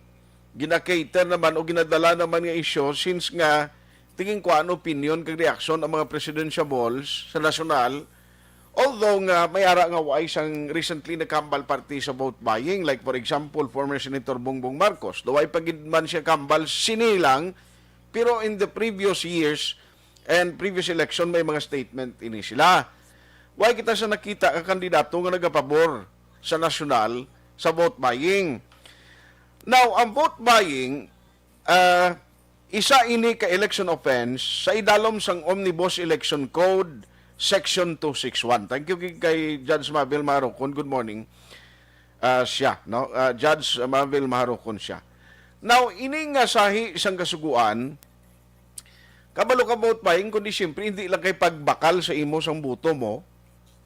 gina-cater naman o ginadala naman nga isyu, since nga tingin ko ang opinion kag reaksyon ang mga presidential balls sa nasyonal, although nga may ara nga way sang recently nakambal party sa vote buying, like for example, former Senator Bongbong Marcos, daw ay pagid man siya kambal sini lang, pero in the previous years and previous election may mga statement ini sila. Way kita sa nakita ka kandidato nga nagapabor sa nasyonal sa vote buying. Now, ang vote buying, ah, isa ini ka election offense sa idalom sang Omnibus Election Code Section two six one. Thank you kay, kay Judge Mabel Marocon. Good morning. Ah, siya, no? Ah, Judge Mabel Marocon siya. Now, ini nga sahi sang kasuguan, kabalo ka vote buying, kundi siyempre, hindi lang kay pagbakal sa imo sang buto mo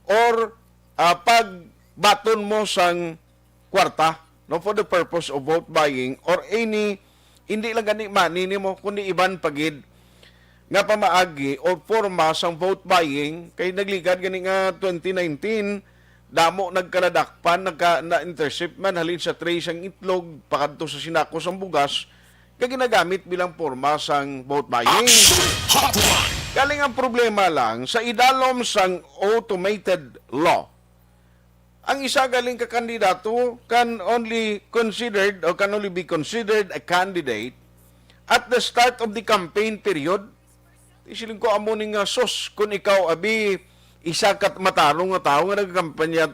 or, ah, pagbaton mo sang kwarta, no, for the purpose of vote buying or any, hindi lang gani money nimo, kundi iban pa gid nga pamaagi o forma sang vote buying, kay nagligad gani nga twenty nineteen, damo nagkaladakpan, nagka, na-intercept man halin sa tray sang itlog pakadto sa sinako sang bugas, nga ginagamit bilang porma sang vote buying. Action Hotline. Galing ang problema lang sa idalom sang automated law. Ang isa galing ka kandidato can only considered or can only be considered a candidate at the start of the campaign period. Isiling ko amo ni nga sus, kung ikaw abi isa ka matarong nga tawo nga nagakampanya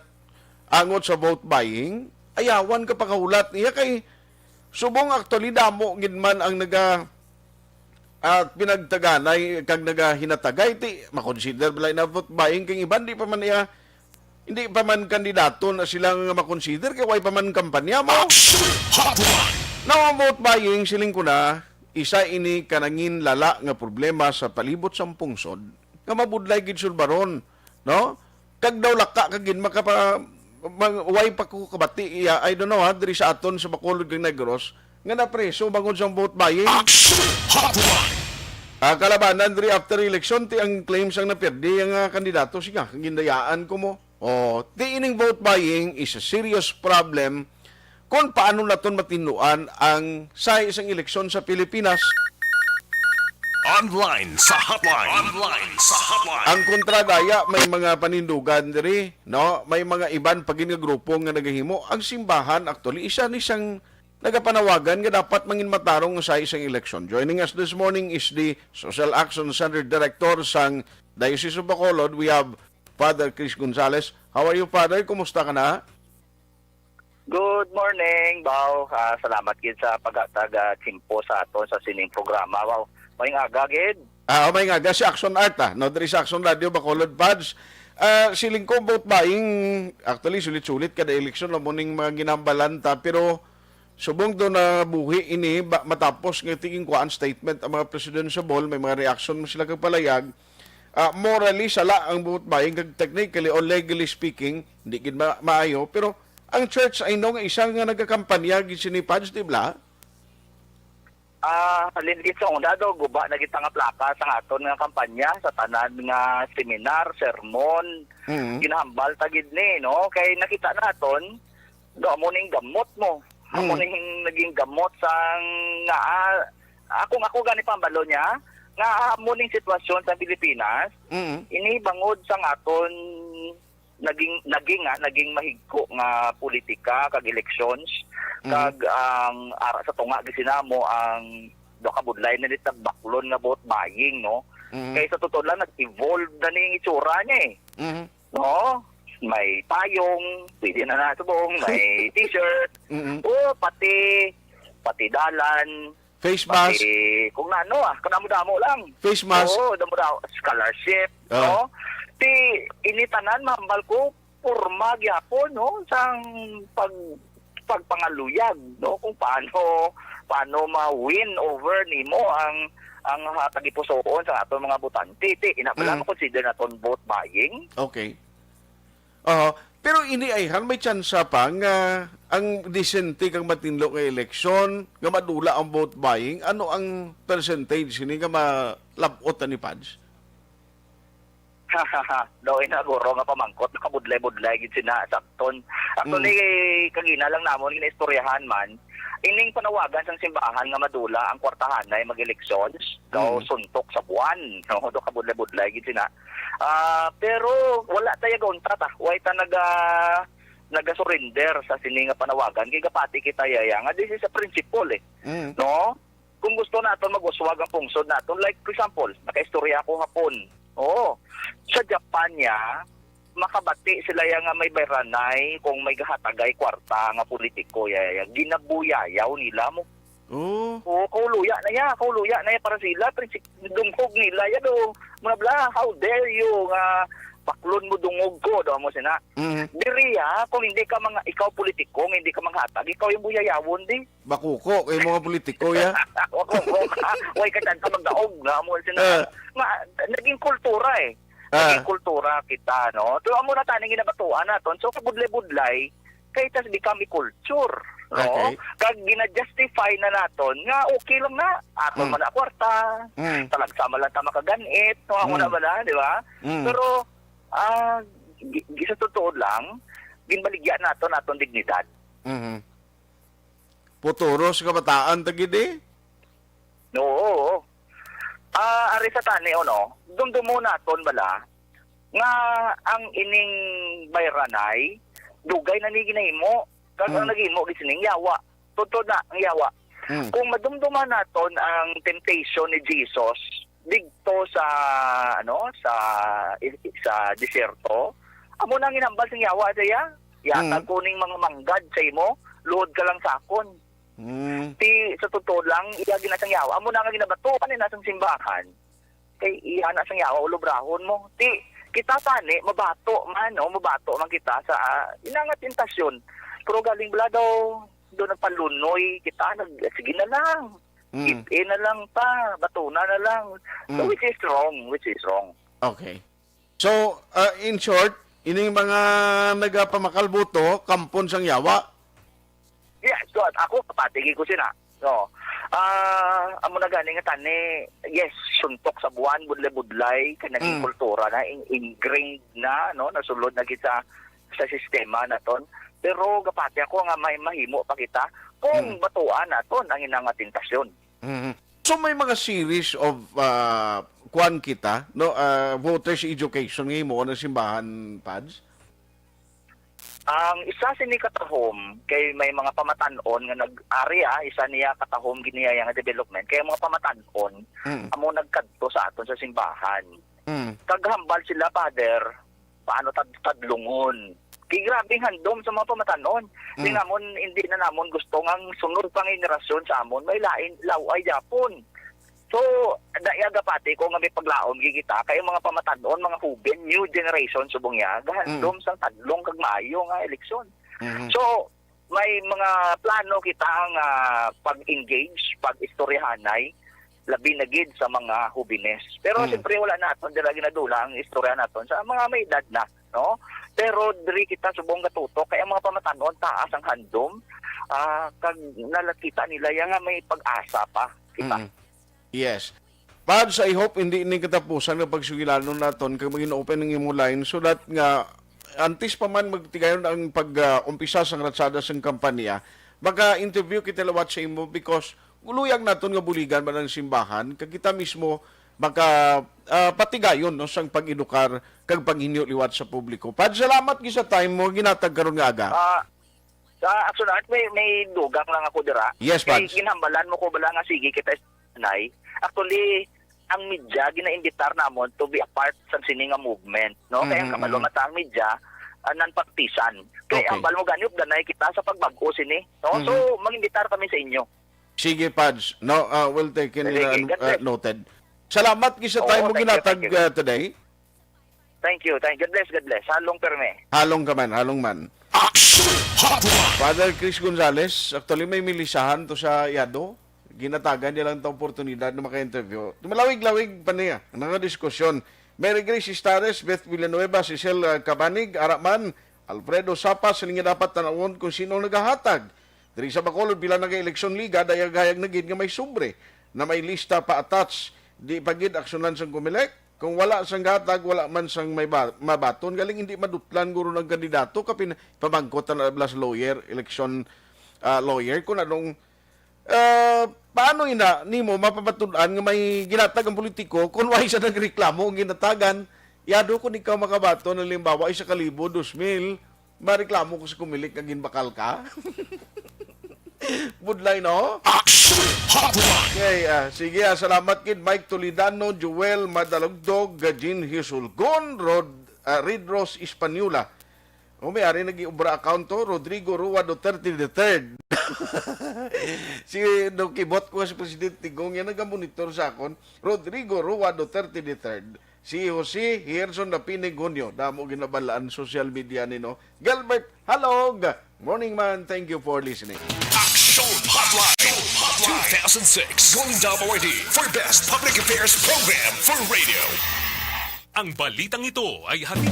angot sa vote buying, ayawan ka pakahulat niya kay subong actually damo gid man ang naga at pinagtaganay kag nagahinatagay ti makonsider bala na vote buying kay iban di pa man iya hindi pa man kandidato na sila nga makonsider kay way pa man kampanya mo. Action Hotline! Now, ang vote buying, siling ko na, isa ini ka nangin lala nga problema sa palibot sang pungsod nga mabudlay gid sulbaron, no? Kag daw laka ka gid makapa mag, way pa ko kabati iya, I don't know ha, diri sa aton sa Bacolod kag Negros nga napreso bangod sang vote buying. Action Hotline! Ah, kalabanan diri after election ti ang claims ang napirdi ang ah, kandidato siya kag gindayaan ko mo. Oh, ti ining vote buying is a serious problem kung paano naton matinluan ang sahi sang eleksyon sa Pilipinas. Online sa hotline. Online sa hotline. Ang kontra gaya, may mga panindugan diri, no? May mga iban pa gid nga grupo nga nagahimo. Ang simbahan, actually, isa ni sang nagapanawagan nga dapat mangin matarong sa isang eleksyon. Joining us this morning is the Social Action Center Director sang Diocese of Bacolod. We have Father Chris Gonzales. How are you, Father? Kumusta ka na? Good morning, Bao. Ah, salamat gid sa paghatag ah, tiyempo sa aton sa sining programa. Wow. Maayong aga gid. Ah, may nga si Action Art ah, no, diri sa Action Radio Bacolod Pads. Ah, siling ko vote buying, actually sulit-sulit kada eleksyon amo ning mga ginambalan ta, pero subong do na buhi ini ba, matapos nga tingin kuan statement ang mga presidential ball, may mga reaction man sila kag palayag. Ah, morally sala ang vote buying kag technically or legally speaking, hindi gid ma- maayo, pero ang church I know nga isa nga nagakampanya gid sini Pads, di ba? Ah, halin gid sa una do, guba na gid ta nga plaka sa aton nga kampanya sa tanan nga seminar, sermon, Mm. ginahambal ta gid ni, no? Kay nakita naton do amo ning gamot mo. Amo Mm. ning naging gamot sang nga ah, akong ako gani pambalo niya nga amo ning sitwasyon sa Pilipinas Mm. ini bangod sang aton naging naging nga naging mahigko nga politika kag elections Mhm. kag ang ara sa tunga gisinamo ang do ka budlay na nit nagbaklon nga vote buying, no? Mhm. Kay sa totoo lang nag-evolve na ni ang itsura niya eh. Mhm. No? May payong, pwede na na subong, may t-shirt, Mhm. o pati pati dalan, Face mask. pati kung ano ah, kung damo-damo lang. Face mask. Oo, damo-damo, scholarship, Ah. no? Ti ini tanan mahambal ko porma gyapon, no, sang pag pagpangaluyag, no, kung paano paano ma-win over nimo ang ang ah, tagipusoon sa aton mga botante. Ti ina bala Mm. ma-consider naton vote buying. Okay. Ah, pero ini ayhan may tsansa pa nga ang disente kag matinlo nga eleksyon nga madula ang vote buying, ano ang percentage sini nga malab-ot ni Pads? Daw ina guro nga pamangkot nakabudlay-budlay gid sina sakton. Actually, kagina lang namon ginaistoryahan man ining panawagan sang simbahan nga madula ang kwartahanay mag-elections daw Mm. suntok sa buwan. No, do kabudlay-budlay gid sina. Ah, pero wala tayo gauntat ah. Way ta naga nagasurrender sa sini nga panawagan kay gapati kita yaya nga this is a principle eh. Mm. No? Kung gusto naton mag-uswag ang pungsod naton, like for example, nakaistorya ako hapon. Oo. Sa Japan niya, makabati sila ya nga may bayranay kung may gahatagay kwarta nga politiko ya, ya ginabuyayaw nila mo. Oh. Oo, kauluya na ya, kauluya na ya para sila, prinsip dungog nila ya do. Muna bla, how dare you nga baklon mo dungog ko do mo sina. Mm. Diri ya, kung hindi ka mga ikaw politiko, nga hindi ka manghatag, ikaw yung buyayawon di. Bakuko kay mga politiko ya. Wa ko ko ka. Way ka tanta magdaog nga mo sina. Eh. Nga naging kultura eh. Ah. Naging kultura kita, no? So amo na taning ginabatuan naton. So kabudlay-budlay kay it has become a culture, no? Okay. Kag gina-justify na naton nga okay lang na. Aton Mm. man na kwarta. Mm. Talagsa man lang ta makaganit, no? Amo Mm. na bala, di ba? Mm. Pero ah gi- gi- sa totoo lang, ginbaligya naton aton dignidad. Mhm. Puturo sa kabataan ta gid eh. Oo. Ah, ari sa tani, ano, dumdumon naton bala nga ang ining bayranay, dugay na ni ginahimo, kag ang Mm. naghimo gid sining yawa. Totoo na, ang yawa. Mm. Kung madumduman naton ang temptation ni Jesus didto sa, ano, sa, sa disyerto, amo na ang ginhambal sang yawa sa iya. Yatag Mm. ko ning mga manggad sa imo, luhod ka lang sa akon. Mm. Ti, sa totoo lang, iya gina sang yawa. Amo na nga ginabatuan ni na sang simbahan. Kay iya na sang yawa, ulobrahon mo. Ti, kita tani, mabato man, no? Mabato man kita sa, ah, ina nga tentasyon. Pero galing bala daw, do nagpalunoy kita, nag, sige na lang. Mm. Give in na lang ta, batuna na lang. So, Mm. which is wrong, which is wrong. Okay. So, ah, in short, ining mga nagapamakalbuto, kampon sang yawa. Yeah, so, ako, kapatigi ko sina. No. Ah, amo na gani nga tani, yes, suntok sa buwan, budlay-budlay, kay naging Mm. kultura na, in-, ingrained na, no, nasulod na gid sa, sa sistema naton. Pero gapati ako nga may mahimo pa kita kung Mm. batuan naton ang ina nga tentasyon. Mhm. So, may mga series of, ah, kuwan kita, no, ah, voters education nga himuon ng simbahan, Pads? Ang isa sini katahom kay may mga pamatan-on nga nag-area, isa niya katahom gid niya nga development, kay ang mga pamatan-on Mm. amo nagkadto sa aton sa simbahan. Mm. Kag hambal sila, Father, paano tad-, tadlungon. Kay grabing handom sa mga pamatan-on. Mm. Di namon, hindi na namon gusto nga ang sunod pang henerasyon sa amon may lain, law-ay Japon. So, da-, iya gapati ko nga may paglaom gid kita kay ang mga pamatan-on, mga huben, new generation subong iya, gahandom Mm. sang tadlong kag maayo nga eleksyon. Mhm. So, may mga plano kita nga pag-engage, pag-istoryahanay, labi na gid sa mga hubines. Pero Mm. siyempre, wala naton dira ginadula ang istorya naton sa mga may edad na, no? Pero diri kita subong gatutok kay ang mga pamatan-on taas ang handom, ah, kag nakita nila ya nga may pag-asa pa kita. Mm. Yes. Pads, I hope hindi ini katapusan nga pagsugilanon naton kag maging open ang imong line so that nga antes pa man magtigayon ang pag, ah, umpisa sang ratsada sang kampanya, maka-interview kita liwat sa imo because guluyag naton nga buligan man ang simbahan kag kita mismo maka, ah, patigayon, no, sang pag-edukar kag paghinyo liwat sa publiko. Pads, salamat gid sa time mo ginatag karon nga aga. Ah, sa Action Art, may, may dugang lang ako dira. Yes, Kay Pads. ginhambalan mo ko bala nga sige kita sa nay. Actually, ang media ginaimbitar namon to be a part sa sini nga movement, no? Kay ang Mhm, kabalo mhm. man ta ang media, ah, non-partisan. Kay Okay. ang bal mo gani, danay kita sa pagbag-o sini, no? So, Mhm. mag-imbitar kami sa inyo. Sige, Pads. No, ah, well taken, Sige, uh, God uh, bless. noted. Salamat gid sa Oo, time mo thank you, ginatag, thank you. uh, today. Thank you, thank you. God bless, God bless. Halong perme. Halong ka man, halong man. Action Hotline. Father Chris Gonzales, actually may milisahan to sa Yado. Ginatagan niya lang ta oportunidad na maka-interview. Malawig-lawig pa niya, ang mga diskusyon. Mary Grace Estares, Beth Villanueva, Cecil, uh, Cabanig, Araman, Alfredo Sapas, siling nga dapat tanawon kung sino ang nagahatag. Diri sa Bacolod, pila na ka eleksyon liga, dayag-hayag na gid nga may sobre na may lista pa attach. Di pa gid aksyonan sang Comelec. Kung wala sang gatag, wala man sang may ba-, mabaton. Galing hindi madutlan guro ng kandidato, kapin pamangkot na blas lawyer, election, ah, lawyer, kung anong, ah, paano ina nimo mapabatud-an nga may ginatag ang politiko kung wala siya nagreklamo ang ginatagan? Yado kung ikaw makabaton, halimbawa, isa ka libo, dos mil, mareklamo ko sa Comelec nga ginbakal ka? Budlay, no? Action Hotline. Okay, ah, sige, ah, salamat kid Mike Toledano, Joel Madalugdog, Jean Hisulgon, Rod, ah, Reed Rose Española. O, may ari nag-iubra account to, Rodrigo Rua Duterte the third. Si, nung kibot ko si Presidente Gong, yan nagamonitor sa akon, Rodrigo Rua Duterte the third. Si Jose Gerson Dapinig Hunyo, damo ginabalaan social media ni, no? Gilbert Halog, morning man, thank you for listening. Action Hotline two thousand six Golden Dome Awardee for Best Public Affairs Program for Radio. Ang balitang ito ay hatid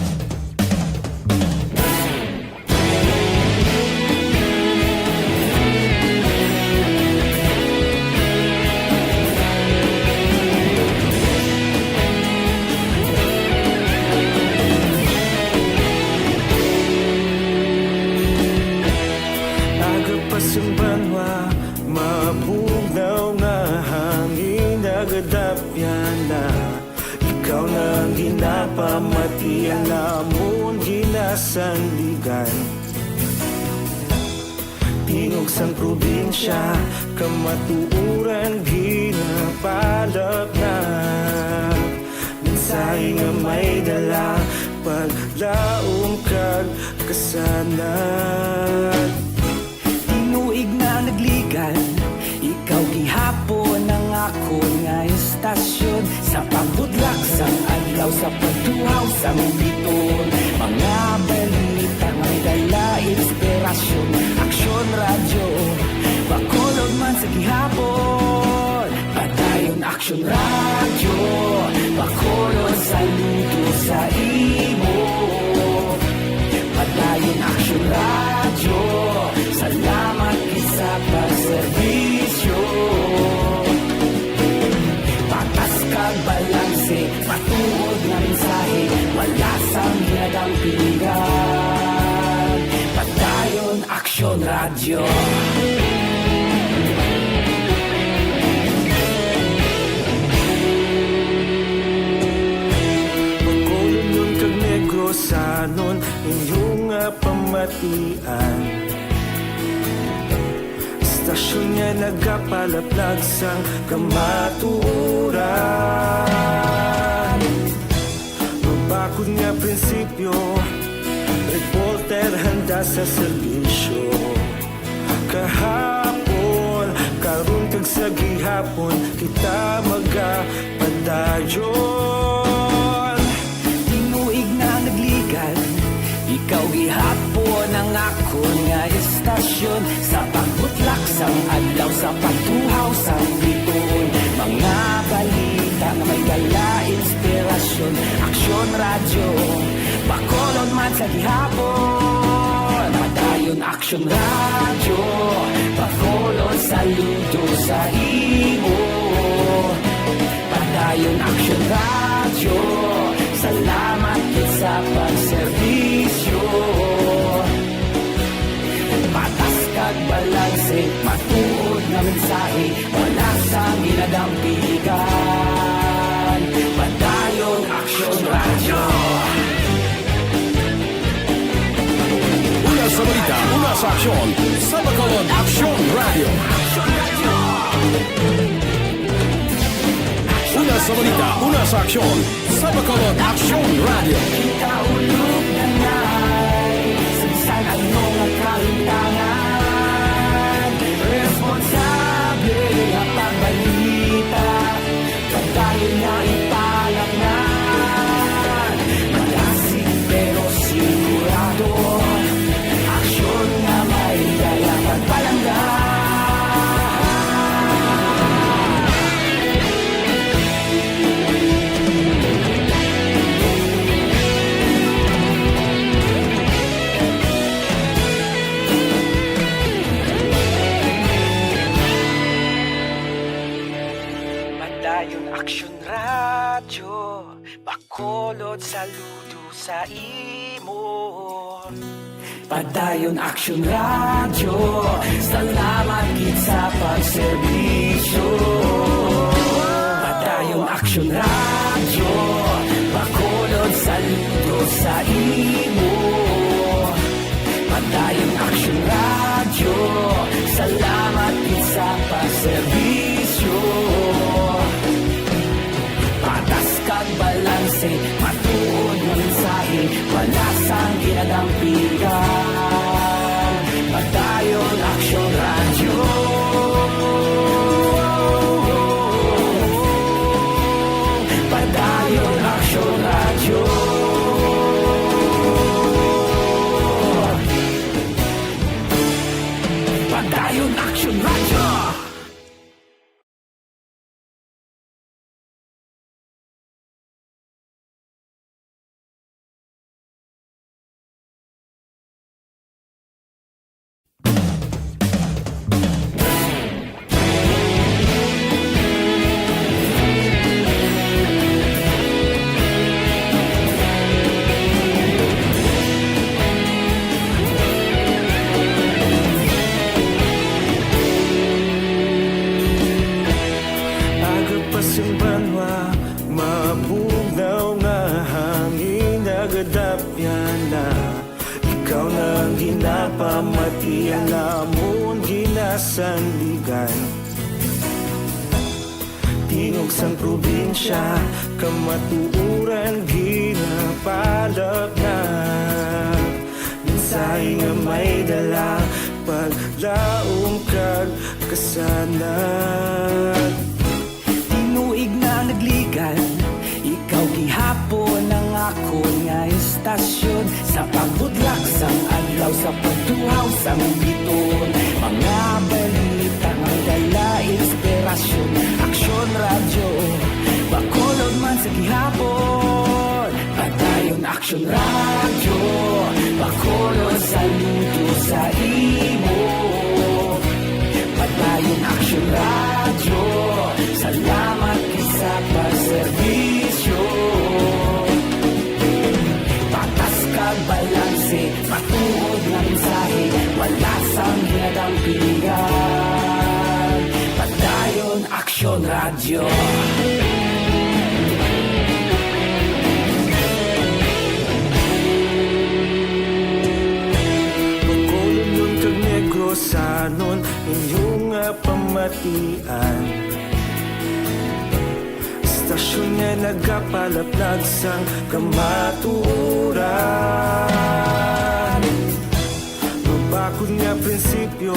Aga pa sa banwa, mabugnaw nga hangin, nagadapyan Napamatian namon ginasandigan. Tingog sang probinsya, kamatuoran ginapalapnap. Mensahe nga may dala, paglaom kag kasanag. Tinuig na nagligan, ikaw gihapon ang akon nga istasyon. Sa pagbutlak sang adlaw, sa pagtuhaw sang biton, mga balita may dala inspirasyon. Aksyon Radyo, Bacolod man sa gihapon. Padayon Aksyon Radyo, Bacolod, saludo sa imo. Padayon Aksyon Radyo, salamat gid sa pagserbisyo. Patas kag balanse, matuod nga mensahe, wala sang ginadampigan. Padayon Aksyon Radyo. Bacolodnon kag Negrosanon, inyo nga pamatian. Istasyon nga nagapalaplag sang kamatuoran. Mabakod nga prinsipyo, reporter handa sa serbisyo. Kahapon, karon kag sa gihapon, kita magapadayon. Tinuig na nagligan, ikaw gihapon ang akon nga istasyon. Sa pagbutlak sang adlaw, sa pagtuhaw sang biton, mga balita nga may dala inspirasyon. Aksyon Radyo, Bacolod man sa gihapon. Padayon Aksyon Radyo, Bacolod, saludo sa imo. Padayon Aksyon Radyo, salamat gid sa pagserbisyo. Patas kag balanse, matuod nga mensahe, wala sang ginadampigan. Padayon Aksyon Radyo. Una sa balita, una sa aksyon, sa Bacolod Aksyon Radyo. Una sa balita, una sa aksyon, sa Bacolod Aksyon Radyo. Kita ulog na nay, sa bisan ano nga kahimtangan, responsable nga pagbalita, padayon nga ipalapnan. Malasig pero sigurado, aksyon nga may dala pagpalangga. Padayon Aksyon Radyo, Bacolod, saludo sa imo. Padayon Aksyon Radyo, salamat gid sa pagserbisyo. Padayon Aksyon Radyo, Bacolod, saludo sa imo. Padayon Aksyon Radyo, salamat gid sa pagserbisyo. Patas kag balanse, matuod nga mensahe, wala sang ginadampigan. Padayon Aksyon Radyo. Padayon Aksyon Radyo. Padayon Aksyon Radyo. Gadapyana, ikaw na ang ginapamatian, amon ginasandigan. Tingog sang probinsya, kamatuoran ginapalapnag. Mensahe nga may dala, paglaom kag kasanag. Tinuig na nagligan, ikaw gihapon ang akon nga istasyon. Sa pagbudlak sang adlaw, sa pagtuhaw sang biton, mga balita nga dala inspirasyon. Aksyon Radyo, Bacolod man sa gihapon. Padayon Aksyon Radyo, Bacolod, saludo sa imo. Padayon Aksyon Radyo, salamat gid sa pagserbisyo. Patas kag balanse, matuod nga mensahe, wala sang ginadampigan. Padayon Aksyon Radyo. Bacolodnon kag Negrosanon, inyo nga pamatian. Istasyon nga nagapalaplag sang kamatuoran. Mabakod nga prinsipyo,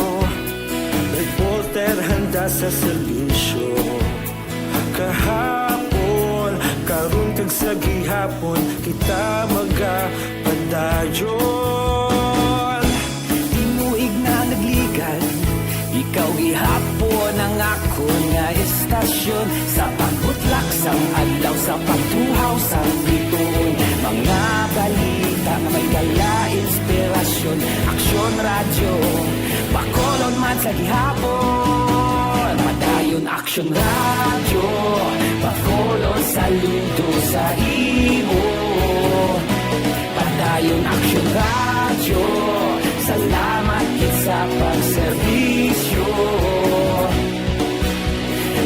reporter handa sa serbisyo. Kahapon, karon kag sa gihapon, kita magapadayon. Tinuig na nagligan, ikaw gihapon ang akon nga istasyon. Sa pagbutlak sang adlaw, sa pagtuhaw sang biton, mga balita nga may dala inspirasyon. Aksyon Radyo, Bacolod man sa gihapon. Padayon Aksyon Radyo, Bacolod, saludo sa imo. Padayon Aksyon Radyo, salamat gid sa pagserbisyo.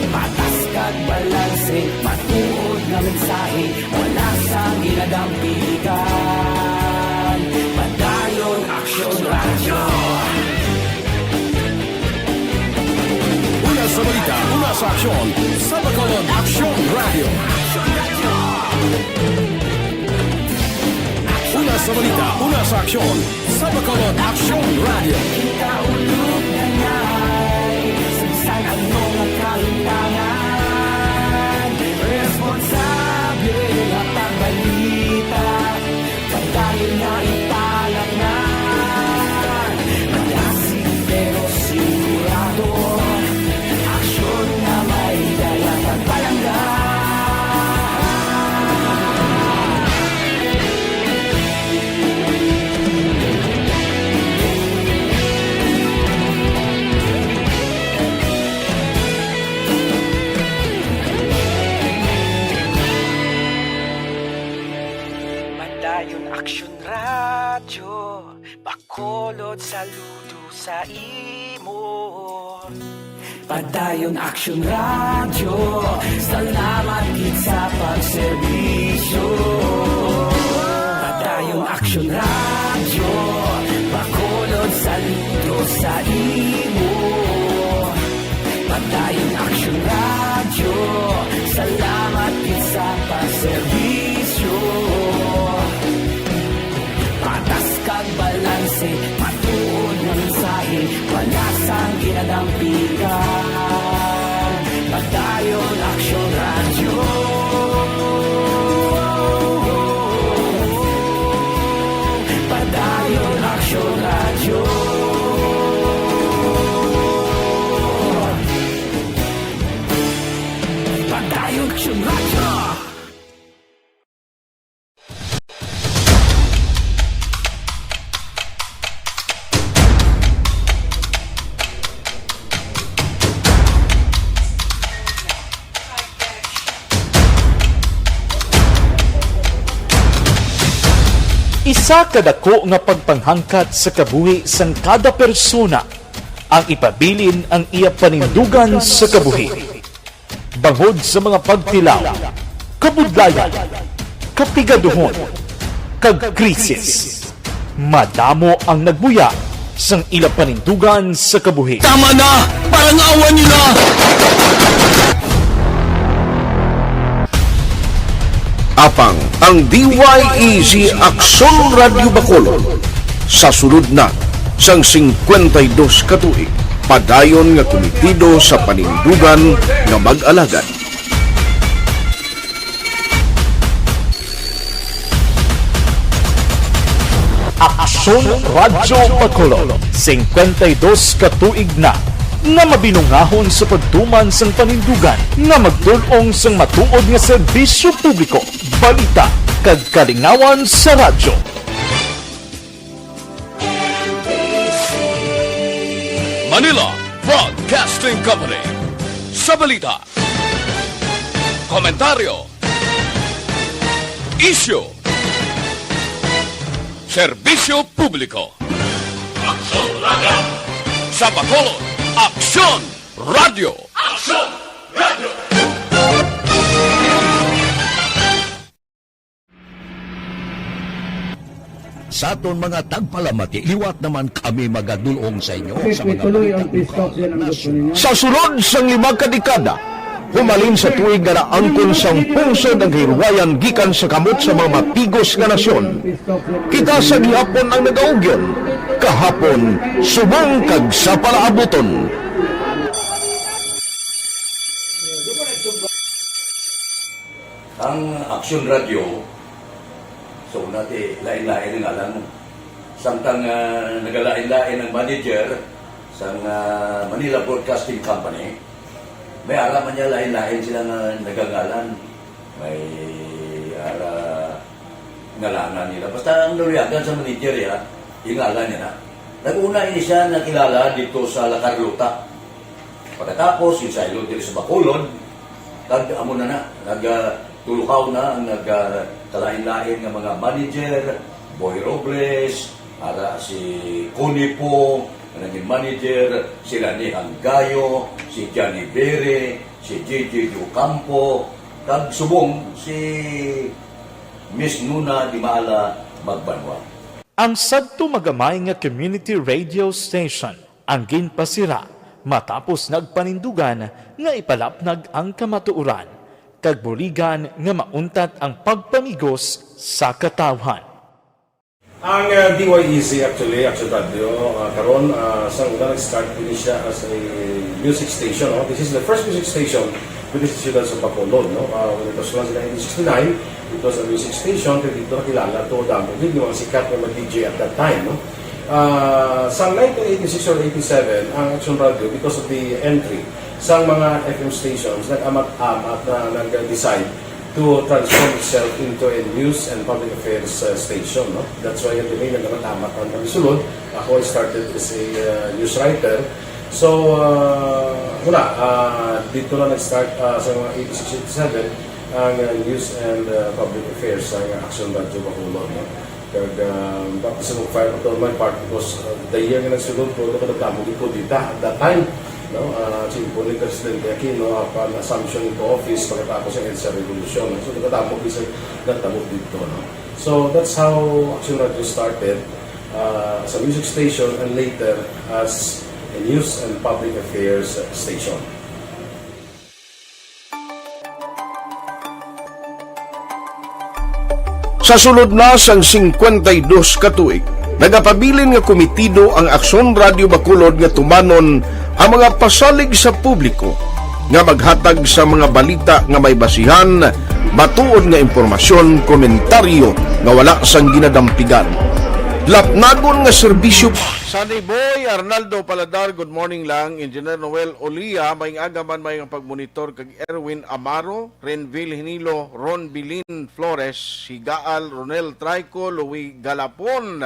Patas kag balanse, matuod nga mensahe, wala sang ginadampigan. Padayon Aksyon Radyo. Una sa balita, una sa aksyon, sa Bacolod Aksyon Radyo. Una sa balita, una sa aksyon, sa Bacolod Aksyon Radyo. Kita ulog na ngay, sa bisan ano nga kahintangan, responsable nga pagbalita. Padayon nga ipalapngan, malasig pero sigurado. Aksyon nga may dala pagpalangga. Padayon Aksyon Radyo, Bacolod, saludo sa imo. Padayon Aksyon Radyo, salamat gid sa pagserbisyo. Padayon Aksyon Radyo, Bacolod, saludo sa imo. Padayon Aksyon Radyo, salamat gid sa pagserbisyo. Patas kag balanse, matuod nga mensahe, wala sang ginadampigan. Padayon Aksyon Radyo. Padayon Aksyon Radyo. Padayon Aksyon Radyo. Isa ka dako nga pagpanghangkat sa kabuhi sang kada persona ang ipabilin ang iya panindugan sa kabuhi. Bangod sa mga pagtilaw, kabudlayan, kapigaduhon, kag krisis. Madamo ang nagbuya sang ila panindugan sa kabuhi. Tama na! Parang awa nila! Apang ang D Y E Z Aksyon Radyo Bacolod sa sulod na sang singkwenta y dos ka tuig, padayon nga kumitido sa panindugan nga mag-alagad. Aksyon Radyo Bacolod, singkwenta y dos ka tuig na nga mabinungahon sa pagtuman sang panindugan nga magdul-ong sang matuod nga serbisyo publiko, balita, kag kalingawan sa radyo. Manila Broadcasting Company. Sa balita, komentaryo, isyu, serbisyo publiko. Aksyon Radyo. Sa Bacolod, Aksyon Radyo. Aksyon Radyo. Sa aton mga tagpalamati, liwat naman kami magadulong sa inyo sa mga balita ukol sa nasyon. Sa sulod sang lima ka dekada, humalin sa tuig nga naangkon sang pungsod ang kahilwayan gikan sa kamot sa mga mapigos nga nasyon. Kita sa gihapon ang nagaugyon, kahapon, subong kag sa palaabuton. Ang Aksyon Radyo, so, una ti, lain-lain ang ngalan mo. Samtang, ah, nagalain-lain ang manager sang, ah, Manila Broadcasting Company, may ara man niya lain-lain sila nga nagangalan. May ara ngalanan nila. Basta ang naluyagan sa manager, ya, yung ngalan niya na. Nag-una ini siya nakilala dito sa La Carlota. Pagkatapos, yung saylo diri sa Bacolod, kag amo na na, nag, ah, tuluhaw na ang nag, ah, kalain-lain nga mga manager, Boy Robles, ara si Connie Po, nga naging manager, si Rani Hanggayo, si Johnny Bere, si J J Ocampo, kag subong si Miss Nuna Di Maala Magbanwa. Ang sadto magamay nga community radio station ang ginpasira matapos nagpanindugan nga ipalapnag ang kamatuoran kag buligan nga mauntat ang pagpamigos sa katawhan. Ang, ah, D Y E Z actually, Action Radio, ah, karon, ah, sa una nag-start ini siya as a music station, no? This is the first music station with the Siyudad sa Bacolod, no? Ah, when it was launched in nineteen sixty-nine, it was a music station, kaya dito nakilala to, damo din yung mga sikat na mga D J at that time, no? Ah, sa nineteen eighty-six or eighty-seven, ang Action Radio, because of the entry sa mga F M stations, nag-amat-amat na nag-decide to transform itself into a news and public affairs, uh, station, no? That's why the main nag-amat-amat ang kami sulod. Ako, I started as a, uh, news writer. So, uh, wala, uh, dito na nag-start, uh, sa mga eighty-six, eighty-seven, ang, uh, news and, uh, public affairs sa Action Radio Bacolod, no? Kag, ah, baptism of fire pa to on my part because, ah, the year nga nagsulod ko, nagdamo gid ko dita at that time, no? Ah, simple ni Presidente Aquino, upon assumption into office, pagkatapos ang EDSA Revolution, no? So, nagdamo gid sa nagtabo dito, no? So, that's how Action Radio started, ah, as a music station and later as a news and public affairs station. Sa sulod na sang singkwenta y dos ka tuig, nagapabilin nga kumitido ang Aksyon Radio Bacolod nga tumanon ang mga pasalig sa publiko nga maghatag sa mga balita nga may basihan, matuod nga impormasyon, komentaryo nga wala sang ginadampigan. Lapnagon nga serbisyo. Sunny Boy Arnaldo Paladar, good morning lang. Engineer Noel Olia, maayong aga man, maayong pagmonitor kag Erwin Amaro, Renville Hinilo, Ron Bilin Flores, Higaal, Ronel Traico, Louis Galapon,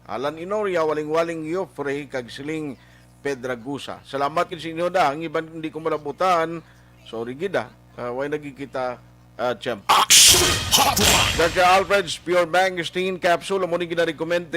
Alan Inoria, Waling-Waling Geoffrey, kag Siling Pedragusa. Salamat gid sa inyo da. Ang iban hindi ko malabutan. Sorry gid, ah. Ah, way nagkikita, ah, champ. Action Hotline. Doctor Alfred's Pure Mangosteen Capsule, amo ni ginarekomend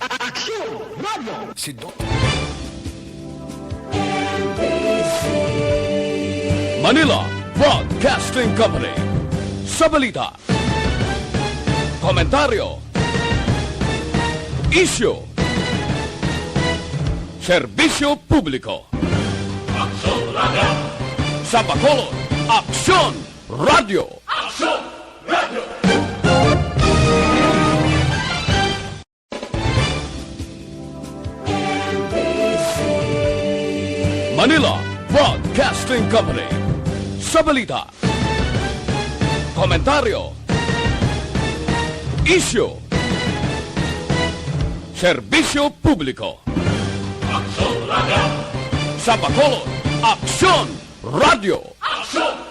Aksyon Radio. Si Doc. Manila Broadcasting Company. Sa balita, komentaryo, isyu, serbisyo publiko. Aksyon Radio. Sa Bacolod, Aksyon Radio. Aksyon Radio. Manila Broadcasting Company. Sa balita, komentaryo, isyu, serbisyo publiko. Aksyon Radio. Sa Bacolod, Aksyon Radio. Aksyon